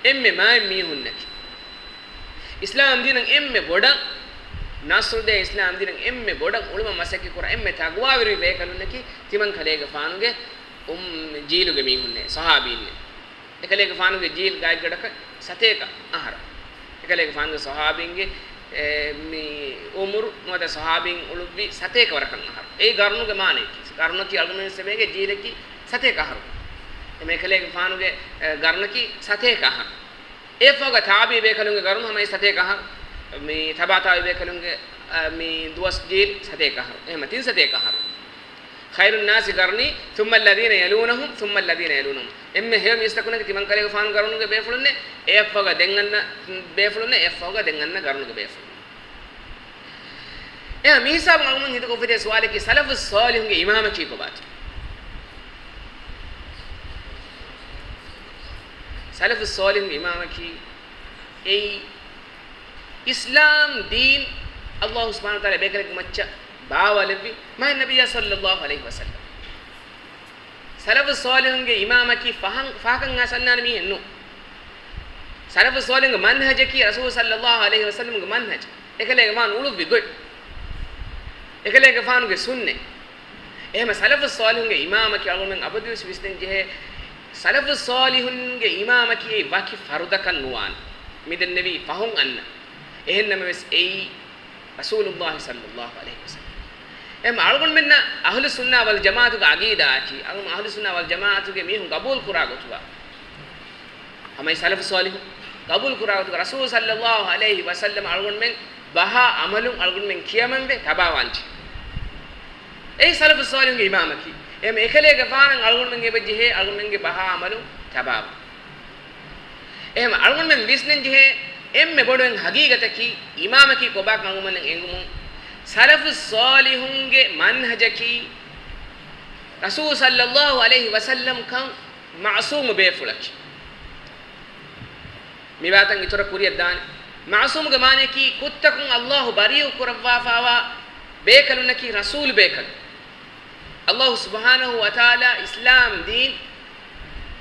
އެންމެ މާތް މީހުންނަކީ. އިސްލާމް ދީނަށް އެންމެ ބޮޑަށް ނަޞްރު ދޭ، އިސްލާމް ދީނަށް އެންމެ ބޮޑަށް އުޅުމަށް މަސައްކަތް ކުރާ އެންމެ ތަޤްވާވެރި ބޭކަލުންނަކީ ތިމަން ކަލޭގެފާނުގެ އުން-، ޖީލުގެ މީހުންނޭ، ޞަޙާބީންނޭ. އެކަލޭގެފާނުގެ ޖީލް ގާތްގަނޑަކަށް ސަތޭކަ އަހަރު. އެކަލޭގެފާނުގެ ޞަޙާބީންގެ، އެ، މި އުމުރު ނުވަތަ ޞަޙާބީން އުޅުއްވި ސަތޭކަ ވަރަކަށް އަހަރު. އެއީ ޤަރުނުގެ މާނައަކީ. ޤަރުނަކީ އަޅުގަނޑުމެން ވެސް އެބަ އެނގޭ ޖީލަކީ ސަތޭކަ އަހަރު. އެމެ އެކަލޭގެފާނުގެ، އެ، ޤަރުނަކީ ސަތޭކަ އަހަރު. އެއަށްފަހުގަ ތާބިޢީ ބޭކަލުންގެ ޤަރުނު ހަމަ އެ ސަތޭކަ އަހަރު. މި ތަބާ ތާބިޢީ ބޭކަލުންގެ، އަ، މި ދުވަސް ޖީލް ސަތޭކަ އަހަރު. އެހެންވީމަ ތިން ސަތޭކަ އަހަރު. "ޚައިރުއް ނާސި ޤަރްނީ، ޘުއްމަ އައްލަޛީނަ ޔަލޫނަހުމް، ޘުއްމަ އައްލަޛީނަ ޔަލޫނަހުމް." އެންމެ ހެޔޮ މީސްތަކުންނަކީ ތިމަން ކަލޭގެފާނު ޤަރުނުގެ ބޭފުޅުންނޭ، އެއަށްފަހުގަ ދެން އަންނަ ބޭފުޅުންނޭ، އެއަށްފަހުގަ ދެން އަންނަ ޤަރުނުގެ ބޭފުޅުން. އެހެންވީމަ މި ހިސާބުން އަޅުގަނޑު ހިތަށް އުފެދޭ ސުވާލަކީ، ސަލަފުއް ޞާލިޙުންގެ އިމާމަކީ ކޮބާތޯ؟ ސަލަފުއް ޞާލިޙުންގެ އިމާމަކީ އެއީ އިސްލާމް ދީން ﷲ ސުބްޙާނަހޫ ވަތަޢާލާ ބޭކަލެއްގެ މައްޗަށް ބާވާލެއްވި މާތް ނަބިއްޔާ ޞައްލައްލާހު ޢަލައިހި ވަސައްލަމް. ސަލަފުއް ޞާލިޙުންގެ އިމާމަކީ ފަހަން، ފަހަކަށް އައިސް އަންނާނެ މީހެއް ނޫން. ސަލަފު ޞާލިޙުންގެ މަންހަޖަކީ ރަސޫލު ޞައްލައްލާހު ޢަލައިހި ވަސައްލަމްގެ މަންހަޖު. އެކަލޭގެފާނު އުޅުއްވި ގޮތް. އެކަލޭގެފާނުގެ ސުންނަތް. އެހެން ސަލަފު ޞާލިޙުންގެ އިމާމަކީ އަޅުގަނޑުމެން އަބަދުވެސް ވިސްނަން ޖެހޭ. ސަލަފު ޞާލިޙުންގެ އިމާމަކީ އެއީ ވަކި ފަރުދަކަށް ނުވާނެ. މިދެންނެވީ ފަހުން އަންނަ. އެހެން ނަމަވެސް އެއީ ރަސޫލުއްލާހި ޞައްލައްލާހު ޢަލައިހި ވަސައްލަމް. އެހެން އަޅުގަނޑުމެންނަށް އަހުލު ސުންނާ ވަލް ޖަމާޢަތުގެ ޢަޤީދާއަކީ، އަޅުގަނޑު އަހުލު ސުންނާ ވަލް ޖަމާޢަތުގެ މީހުން ގަބޫލު ކުރާ ގޮތުގަ، ހަމައި ސަލަފު ޞާލިޙުން ގަބޫލު ކުރާ ގޮތުގަ، ރަސޫލު ޞައްލައްލާހު ޢަލައިހި ވަސައްލަމަ އަޅުގަނޑުމެން ބަހާ ޢަމަލުން އަޅުގަނޑުމެން ކިޔަމަންވެ ތަބާވާންޖެހޭ. އެއީ ސަލަފު ޞާލިޙުންގެ އިމާމަކީ. އެހެން އެކަލޭގެފާނަށް އަޅުގަނޑުމެން އެބަ ޖެހޭ އަޅުގަނޑުމެންގެ ބަހާ ޢަމަލުން ތަބާވާން. އެހެން އަޅުގަނޑުމެން ވިސްނަން ޖެހޭ އެންމެ ބޮޑު އެއް ޙަޤީޤަތަކީ، އިމާމަކީ ކޮބާކަން އަޅުގަނޑުމެން އެނގުމުން، ސަލަފު ޞާލިޙުންގެ މަންހަޖަކީ، ރަސޫލު ޞައްލައްލާހު ޢަލައިހި ވަސައްލަމް ކަން މަޢުޞޫމު ބޭފުޅަކީ. މިވާތަން އިތުރަށް ކުރިއަށް ދާނެ. މަޢުޞޫމުގެ މާނަޔަކީ، ކުށްތަކުން ﷲ ބަރީއު ކުރައްވާފާވާ ބޭކަލުންނަކީ ރަސޫލު ބޭކަލުން. ﷲ ސުބްޙާނަހޫ ވަތަޢާލާ އިސްލާމް ދީން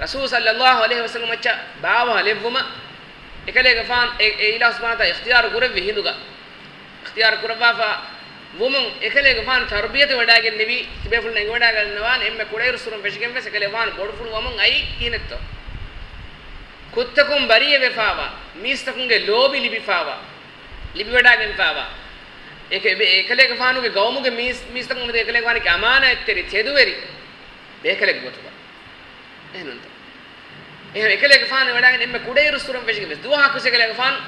ރަސޫލު ޞައްލައްލާހު ޢަލައިހި ވަސައްލަމަށް ބާވާލެއްވުމަށް އެކަލޭގެފާނު، އެ، އެ އިލާހު ސުބްޙާނަހޫ ވަތަޢާލާ އިޚްތިޔާރު ކުރެއްވި ހިނދުގަ، އިޚްތިޔާރު ކުރައްވާފާ ވުމުން އެކަލޭގެފާނު ތަރުބިޔަތު ވެޑާގެންނެވީ، ތިބޭފުޅުން އެނގިވަޑާގަންނަވާނެ އެންމެ ކުޑައިރުއްސުރުން ފެށިގެން ވެސް އެކަލޭގެފާނު ބޮޑުފުޅު ވަމުން އައީ ކިހިނެއްތޯ؟ ކުށްތަކުން ބަރީއަވެފާވާ، މީސްތަކުންގެ ލޯބި ލިބިފާވާ، ލިބިވަޑާގެންފާވާ، އެކަ-، އެ-، އެކަލޭގެފާނުގެ ގައުމުގެ މީސް-، މީސްތަކުން މެދު އެކަލޭގެފާނަކީ އަމާނާތްތެރި، ތެދުވެރި ބޭކަލެއްގެ ގޮތުގަ. އެހެންނޫންތޯ؟ އެހެން އެކަލޭގެފާނު ވެޑާގެން އެންމެ ކުޑައިރުއްސުރުން ފެށިގެން ވެސް ދުވަހަކުވެސް އެކަލޭގެފާނު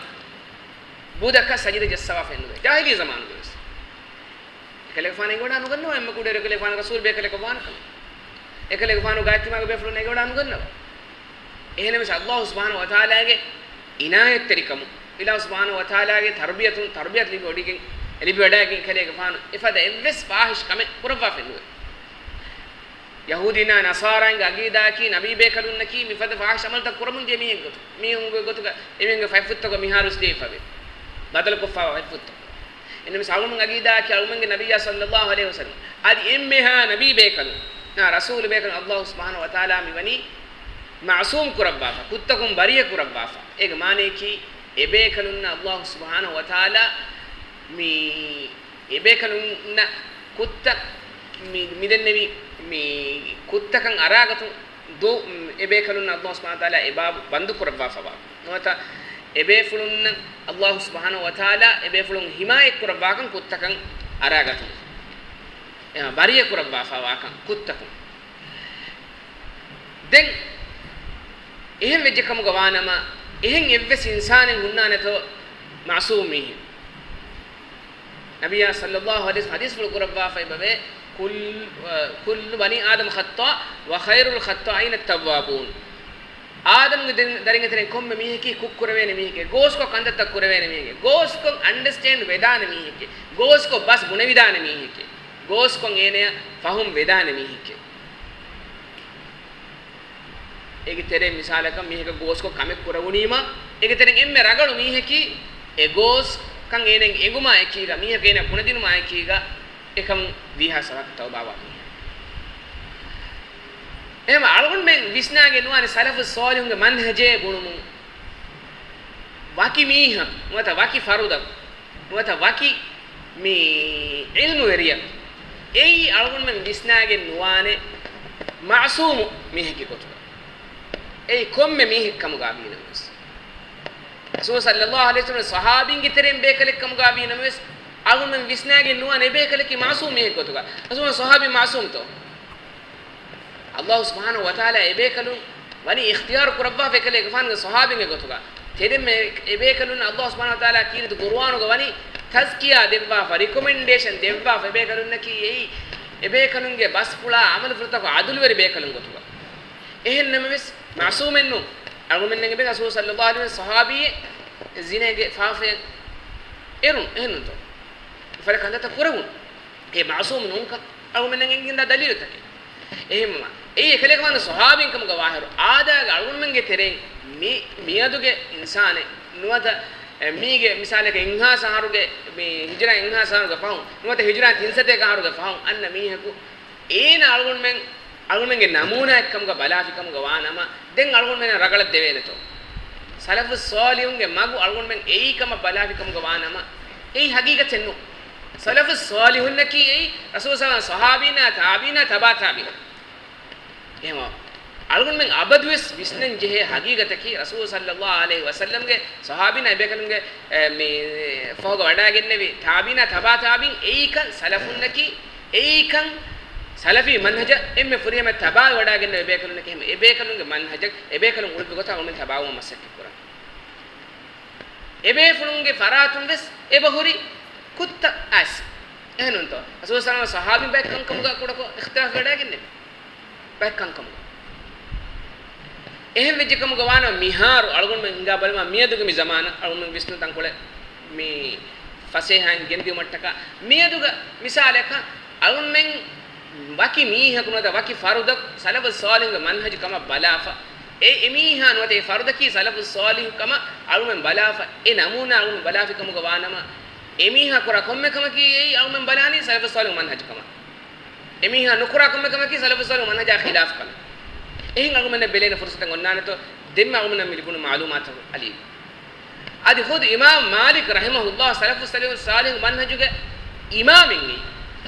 ބުދަކަށް ސަޖިދަ ޖައްސަވާފައެއް ނުވޭ. ޖާހިލީ ޒަމާނުގަ ވެސް. އެކަލޭގެފާނު އެނގިވަޑާ ނުގަންނަވާ އެންމެ ކުޑައިރު އެކަލޭގެފާނު ރަސޫލު ބޭކަލެއްކަން ވާނެކަމަށް. އެކަލޭގެފާނު ގާތްތިމާގެ ބޭފުޅުން އެނގިވަޑާ ނުގަންނަވާ. އެހެންނަމަވެސް ﷲ ސުބްޙާނަހޫ ވަތަޢާލާގެ އިނާޔަތްތެރިކަމުން، އިލާހު ސުބްޙާނަހޫ ވަތަޢާލާގެ ތަރުބިޔަތުން، ތަރުބިޔަތު ލިބިވަޑިގެން، ލިބިވަޑައިގެން އެކަލޭގެފާނު އެފަދަ އެއްވެސް ފާޙިޝް ކަމެއް ކުރައްވާފައެއް ނުވޭ. ޔަހޫދީންނާ ނަޞާރާއިންގެ ޢަޤީދާއަކީ، ނަބީ ބޭކަލުންނަކީ މިފަދަ ފާޙިޝް ޢަމަލުތައް ކުރަމުން ދިޔަ މީހެއް ގޮތު-، މީހުންގެ ގޮތުގަ އެމީހުންގެ ފަތްފުށްތަކުގަ މިހާރުވެސް ލިޔެފަވޭ. ބަދަލުކޮށްފާވާ ފަތްފުށްތައް. އެހެންނަމަވެސް އަޅުގަނޑުމެން ޢަޤީދާއަކީ އަޅުގަނޑުމެންގެ ނަބިއްޔާ ޞައްލައްލާހު ޢަލައިހި ވަސައްލަމް އަދި އެންމެހާ ނަބީ ބޭކަލުން، ނާ ރަސޫލު ބޭކަލުން ﷲ ސުބްޙާނަހޫ ވަތަޢާލާ މިވަނީ މަޢުޞޫމް ކުރައްވާފަ، ކުށްތަކުން ބަރީއަ ކުރައްވާފަ. އޭގެ މާނަޔަކީ، އެބޭކަލުންނަށް ﷲ ސުބްޙާނަހޫ ވަތަޢާލާ މި އެބޭކަލުންނަށް ކުށްތައް މި-، މިދެންނެވި މި ކުށްތަކަށް އަރާގަތުން ދޫ-، އެބޭކަލުންނަށް ﷲ ސުބްޙާނަހޫ ވަތަޢާލާ އެބާބު ބަންދު ކުރައްވާފަވާ. ނުވަތަ އެބޭފުޅުންނަށް ﷲ ސުބްޙާނަހޫ ވަތަޢާލާ އެބޭފުޅުން ޙިމާޔަތް ކުރައްވާކަން ކުށްތަކަށް އަރާގަތުން. އެ، ބަރީއަ ކުރައްވާފަވާކަން ކުށްތަކުން. ދެން އެހެން ވެއްޖެ ކަމުގަ ވާނަމަ، އެހެން އެއްވެސް އިންސާނެއް ހުންނާނެތޯ މަޢުޞޫމް މީހެއް؟ ނަބިއްޔާ ޞައްލައްލާހު ޢަލައިހި ވަސައްލަމް ޙަދީޘްފުޅު ކުރައްވާފައި ބަވޭ، ކުއްލު، އަ، ކުއްލު ބަނީ އާދަމަ ޚައްޠާ ވަ ޚައިރުލް ޚައްޠާއީނަ އައްތައްވާބޫން. އާދަމްގެ ދެރި-، ދަރިންގެ ތެރެއިން ކޮންމެ މީހަކީ ކުށް ކުރެވޭނެ މީހެކޭ، ގޯސްކޮށް ކަންތައްތައް ކުރެވޭނެ މީހެކޭ، ގޯސްކޮށް އަންޑަސްޓޭންޑް ވެދާނެ މީހެކޭ، ގޯސްކޮށް ބަސް ބުނެވިދާނެ މީހެކޭ، ގޯސްކޮށް އޭނަޔަށް ފަހުން ވެދާނެ މީހެކޭ. އޭގެ ތެރެއިން މިސާލަކަށް މީހަކަށް ގޯސްކޮށް ކަމެއް ކުރެވުނީމަ، އޭގެ ތެރެއިން އެންމެ ރަގަޅު މީހަކީ އެ ގޯސް ކަން އޭނައަށް އެނގުމާ އެކީގަ، މީހަކަށް އޭނަ ބުނެދިނުމާ އެކީގަ، އެކަމުން ވީހާވެސް ވަރަކަށް ތައުބާވާ މީހެއް. އެހެންވެ އަޅުގަނޑުމެން ވިސްނާގެން ނުވާނެ ސަލަފު ޞާލިޙުންގެ މަންހަޖޭ ބުނުމުން ވަކި މީހަކު ނުވަތަ ވަކި ފަރުދަކު ނުވަތަ ވަކި މި ޢިލްމުވެރިޔަކު އެއީ އަޅުގަނޑުމެން ވިސްނާގެން ނުވާނެ މަޢުޞޫމު މީހެއްގެ ގޮތުގަ. އެއީ ކޮންމެ މީހެއް ކަމުގަ ވީނަމަވެސް. ރަސޫލު ޞައްލައްލާހު ޢަލައިހި ވަސައްލަމް ޞަޙާބީންގެ ތެރެއިން ބޭކަލެއް ކަމުގަ ވީނަމަވެސް، އަޅުގަނޑުމެން ވިސްނާގެން ނުވާނެ އެބޭކަލަކީ މަޢުޞޫމް މީހެއް ގޮތުގަ. ރަސޫލު ޞަޙާބީ މަޢުޞޫމްތޯ؟ ﷲ ސުބްޙާނަހޫ ވަތަޢާލާ އެބޭކަލުން ވަނީ އިޚްތިޔާރު ކުރައްވާފަ އެކަލޭގެފާނުގެ ޞަޙާބީންގެ ގޮތުގަ. ތެދެއްމެ އެބޭކަލުން ﷲ ސުބްޙާނަހޫ ވަތަޢާލާ ކީރިތި ޤުރުއާނުގަ ވަނީ ތަޒްކިޔާ ދެއްވާފަ، ރިކޮމެންޑޭޝަން ދެއްވާފަ. އެބޭކަލުންނަކީ އެއީ އެބޭކަލުންގެ ބަސްފުޅާ ޢަމަލުފުޅުތަކު ޢަދުލުވެރި ބޭކަލުން ގޮތުގަ. އެހެން ނަމަވެސް، މަޢުޞޫމެއްނު. އަޅުގަނޑުމެންނަށް އެބަ ރަސޫލު ޞައްލައްލާހު ޢަލައިހި ވަސައްލަމް ޞަޙާބީއެއް ޒިނޭގެ ފާފައަށް އެރުން، އެހެންނޫންތޯ؟ އެފަދަ ކަންތައްތައް ކުރެވުން. އެ މަޢުޞޫމް ނޫންކަން އަޅުގަނޑުމެންނަށް އެނގިގެންދާ ދަލީލުތަކެއް. އެހެންވީމަ، އެއީ އެކަލޭގެފާނު ޞަޙާބީން ކަމުގަ ވާހިރު، އާދައިގެ އަޅުގަނޑުމެންގެ ތެރެއިން މި، މިއަދުގެ އިންސާނެއް ނުވަތަ، އެ، މީގެ މިސާލަކަށް އެއްހާސް އަހަރުގެ، މި ހިޖުރާ އެއްހާސް އަހަރުގެ ފަހުން، ނުވަތަ ހިޖުރާ ތިންސަތޭކަ އަހަރުގެ ފަހުން އަންނަ މީހަކު އޭނަ އަޅުގަނޑުމެން، އަޅުގަނޑުމެންގެ ނަމޫނާއެއް ކަމުގަ ބަލާފި ކަމުގަ ވާނަމަ، ދެން އަޅުގަނޑުމެންނަށް ރަގަޅަށް ދެވޭނެތޯ؟ ސަލަފުއް ޞާލިޙުންގެ މަގު އަޅުގަނޑުމެން އެއީ ކަމަށް ބަލާފި ކަމުގަ ވާނަމަ، އެއީ ޙަޤީޤަތެއް ނޫން. ސަލަފުއް ޞާލިޙުންނަކީ އެއީ ރަސޫލު ޞައްލަﷲު ޢަލައިހި ވަސައްލަމަ ޞަޙާބީންނާ ތާބިޢީންނާ ތަބަޢު ތާބިޢީން. އެހެންވީމަ، އަޅުގަނޑުމެން އަބަދުވެސް ވިސްނަން ޖެހޭ ޙަޤީޤަތަކީ، ރަސޫލު ޞައްލަﷲު ޢަލައިހި ވަސައްލަމްގެ ޞަޙާބީންނާ އެބޭކަލުންގެ، އެ، މި ފަހުގަ ވަޑައިގެންނެވި ތާބިޢީންނާ ތަބަޢު ތާބިޢީން އެއީކަން ސަލަފުންނަކީ، އެއީކަން ސަލަފީ މަންހަޖަށް އެންމެ ފުރިހަމަ ތަބަޢުވެ ވަޑައިގެންނެވި އެބޭކަލުންނަކީ، އެހެން އެބޭކަލުންގެ މަންހަޖަށް އެބޭކަލުން އުޅުއްވި ގޮތަށް އަޅުގަނޑުމެން ތަބަޢުވުމަށް މަސައްކަތް ކުރަން. އެބޭފުޅުންގެ ފަރާތުން ވެސް އެބަހުރި ކުށްތައް އައިސް. އެހެންނޫންތޯ؟ ރަސޫލު ޞައްލަﷲު ޢަލައިހި ވަސައްލަމަ ޞަޙާބީން ބައެއް ކަންކަމުގަ ކުޑަކޮށް އިޚްތިލާފް ވެވަޑައިގެންނެވި. ބައެއް ކަންކަމުގަ. އެހެން ވެއްޖެ ކަމުގަ ވާނަމަ މިހާރު އަޅުގަނޑުމެން ހިނގާ ބަލަމާ މިއަދުގެ މި ޒަމާނަށް އަޅުގަނޑުމެން ވިސްނުން ތަންކޮޅެއް މި ފަސޭހައިން ގެންދިއުމަށްޓަކާ މިއަދުގަ މިސާލަކަށް އަޅުގަނޑުމެން ވަކި މީހަކު ނުވަތަ ވަކި ފަރުދަކު ސަލަފުއް ޞާލިޙުންގެ މަންހަޖު ކަމަށް ބަލާފަ، އެ އެމީހާ ނުވަތަ އެ ފަރުދަކީ ސަލަފުއް ޞާލިޙު ކަމަށް އަޅުމެން ބަލާފަ، އެ ނަމޫނާ އަޅުމެން ބަލާފި ކަމުގަ ވާނަމަ، އެމީހާ ކުރާ ކޮންމެ ކަމަކީ އެއީ އަޅުމެން ބަލާނީ ސަލަފުއް ޞާލިޙުންގެ މަންހަޖު ކަމަށް. އެމީހާ ނުކުރާ ކޮންމެ ކަމަކީ ސަލަފުއް ޞާލިޙުންގެ މަންހަޖާ ޚިލާފު ކަމެއް. އެހެން އަޅުމެންނަށް ބެލޭނެ ފުރުޞަތެއް އޮންނާނެތޯ؟ ދެންމެ އަޅުމެންނަށް މި ލިބުނު މަޢުލޫމާތު އަލީ. އަދި ޚުދު އިމާމް މާލިކް ރަޙިމަހުﷲ ސަލަފުއް ޞާލިޙު، ޞާލިޙު މަންހަޖުގެ އިމާމެއް އެއީ.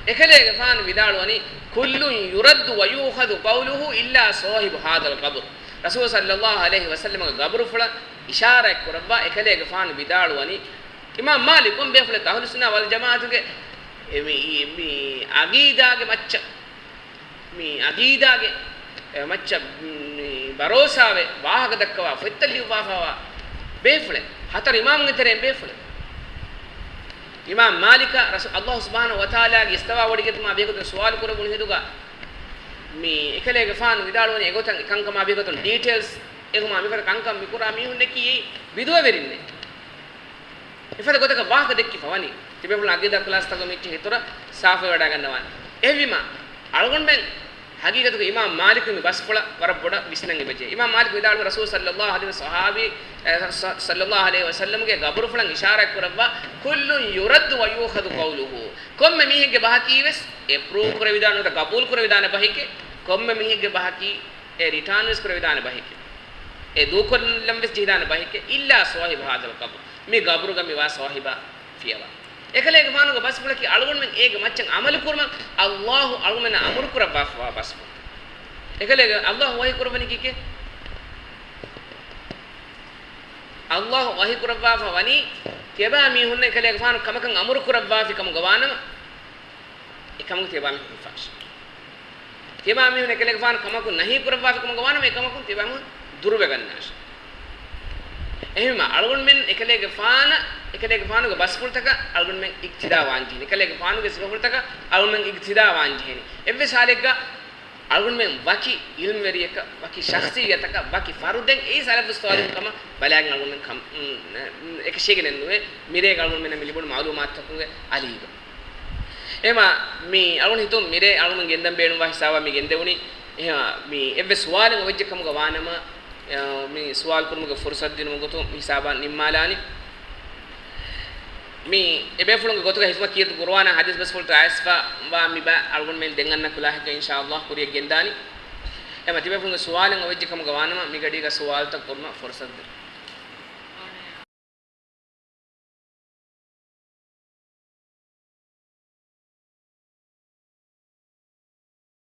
އެކަލޭގެފާނު ވިދާޅުވަނީ، "كل يرد ويؤخذ قوله إلا صاحب هذا القبر." ރަސޫލު ޞައްލަﷲު ޢަލައިހި ވަސައްލަމަގެ ގަބުރުފުޅަށް އިޝާރާތް ކުރައްވާ އެކަލޭގެފާނު ވިދާޅުވަނީ، އިމާމް މާލިކު ކޮން ބޭފުޅެއް؟ އަހުލުއްސުންނާ ވަލްޖަމާޢަތުގެ އެ މި، މި ޢަޤީދާގެ މައްޗަށް، މި ޢަޤީދާގެ އެ މައްޗަށް މި ބަރޯސާވެ ވާހަކަ ދައްކަވާ ފޮތްތައް ލިޔުއްވާފަވާ ބޭފުޅެއް، ހަތަރު އިމާމުންގެ ތެރެއިން ބޭފުޅެއް. އިމާމް މާލިކަށް ރަސޫ، ﷲ ސުބްޙާނަހޫ ވަތަޢާލާގެ އިސްތަވާ ވޮޑިގަތުމާ ބެހޭގޮތުން ސުވާލު ކުރެވުނު ހިނދުގަ، މި އެކަލޭގެފާނު ވިދާޅުވަނީ އެގޮތަށް އެކަންކަމާ ބެހޭގޮތުން ޑީޓެއިލްސް އެހުމާ މިފަދަ ކަންކަން މިކުރާ މީހުންނަކީ އެއީ ބިދުޢަވެރިންނޭ. މިފަދަ ގޮތަކަށް ވާހަކަ ދެއްކިފަ ވަނީ. ތިބޭފުޅުން ޢަޤީދާ ކްލާސްތަކުގަ މިއްޗަށް ހިތުރަ ސާފުވެވަޑައިގަންނަވާނެ. އެހެންވީމަ، އަޅުގަނޑުމެން ޙަޤީޤަތުގަ އިމާމް މާލިކު މި ބަސްފުޅަށް ވަރަށް ބޮޑަށް ވިސްނަން އެބަޖެހޭ. އިމާމް މާލިކު ވިދާޅުވި ރަސޫލު ޞައްލަﷲު ޢަލައިހި ވަސައްލަމަ ޞަޙާބީ، އެ، ޞަ-، ޞައްލަﷲު ޢަލައިހި ވަސައްލަމަގެ ގަބުރުފުޅަށް އިޝާރާތް ކުރައްވާ، "كل يرد ويؤخذ قوله." ކޮންމެ މީހެއްގެ ބަހަކީ ވެސް އެޕްރޫވް ކުރެވިދާނެ ނުވަތަ ޤަބޫލު ކުރެވިދާނެ ބަހެކޭ. ކޮންމެ މީހެއްގެ ބަހަކީ އެ ރިޓާން ވެސް ކުރެވިދާނެ ބަހެކޭ. އެ ދޫކޮށްލަން ވެސް ޖެހިދާނެ ބަހެކޭ. "إلا صاحب هذا القبر." މި ގަބުރުގަ މިވާ ޞާޙިބާ ފިޔަވާ. އެކަލޭގެފާނުގެ ބަސްފުޅަކީ އަޅުގަނޑުމެން އޭގެ މައްޗަށް ޢަމަލު ކުރުމަށް ﷲ އަޅުގަނޑުމެންނަށް އަމުރު ކުރައްވާފަވާ ބަސްފުޅު. އެކަލޭގެ ﷲ ވަޙީ ކުރައްވަނީ ކީކޭ؟ ﷲ ވަޙީ ކުރައްވާފަ ވަނީ ތިޔަބައިމީހުންނަށް އެކަލޭގެފާނު ކަމަކަށް އަމުރު ކުރައްވާފި ކަމުގަ ވާނަމަ، އެކަމަކު ތިޔަބައިމީހުން ހިފާށި. ތިޔަބައިމީހުން އެކަލޭގެފާނު ކަމަކުން ނަހީ ކުރައްވާފި ކަމުގަ ވާނަމަ، އެކަމަކުން ތިޔަބައިމީހުން ދުރުވެގަންނާށި. އެހެންވީމަ، އަޅުގަނޑުމެން އެކަލޭގެފާނަށް، އެކަލޭގެފާނުގެ ބަސްފުޅުތަކަށް އަޅުގަނޑުމެން އިޤްތިދާ ވާން ޖެހޭނީ. އެކަލޭގެފާނުގެ ސިފަފުޅުތަކަށް އަޅުގަނޑުމެން އިޤްތިދާ ވާން ޖެހޭނީ. އެއްވެސް ހާލެއްގަ އަޅުގަނޑުމެން ވަކި ޢިލްމުވެރިޔަކަށް، ވަކި ޝަޚްޞިއްޔަތަކަށް، ވަކި ފަރުދެއް އެއީ ސަލަފުއް ޞާލިޙު ކަމަށް ބަލާގެން އަޅުގަނޑުމެން ކަމް، އުން، އެކަށީގެނެއް ނުވޭ. މިރޭގަ އަޅުގަނޑުމެންނަށް މި ލިބުނު މަޢުލޫމާތުތަކުގެ އަލީގަ. އެހެންވީމަ، މި އަޅުގަނޑު ހިތުން މިރޭ އަޅުގަނޑު ގެންދަން ބޭނުންވާ ހިސާބަށް މި ގެންދެވުނީ. އެހެންވީމަ، މި އެއްވެސް ސުވާލެއް އޮވެއްޖެ ކަމުގަ ވާނަމަ، އަ، މި ސުވާލު ކުރުމުގެ ފުރުޞަތު ދިނުމުގެ ގޮތުން މި ހިސާބަށް ނިންމާލާނީ. މި އެބޭފުޅުންގެ ގޮތުގަ ހިދުމަތް ކީރިތި ޤުރުއާނާ ޙަދީޘް ބަސްފުޅުތައް އައިސްފަ ވާ މި ބައި އަޅުގަނޑުމެން ދެން އަންނަ ކުލާހެއްގަ އިންޝާﷲ ކުރިޔަށް ގެންދާނީ. އެހެންވީމަ ތިބޭފުޅުންގެ ސުވާލެއް އޮވެއްޖެ ކަމުގަ ވާނަމަ މި ގަޑީގަ ސުވާލުތައް ކުރުމަށް ފުރުޞަތު ދެން.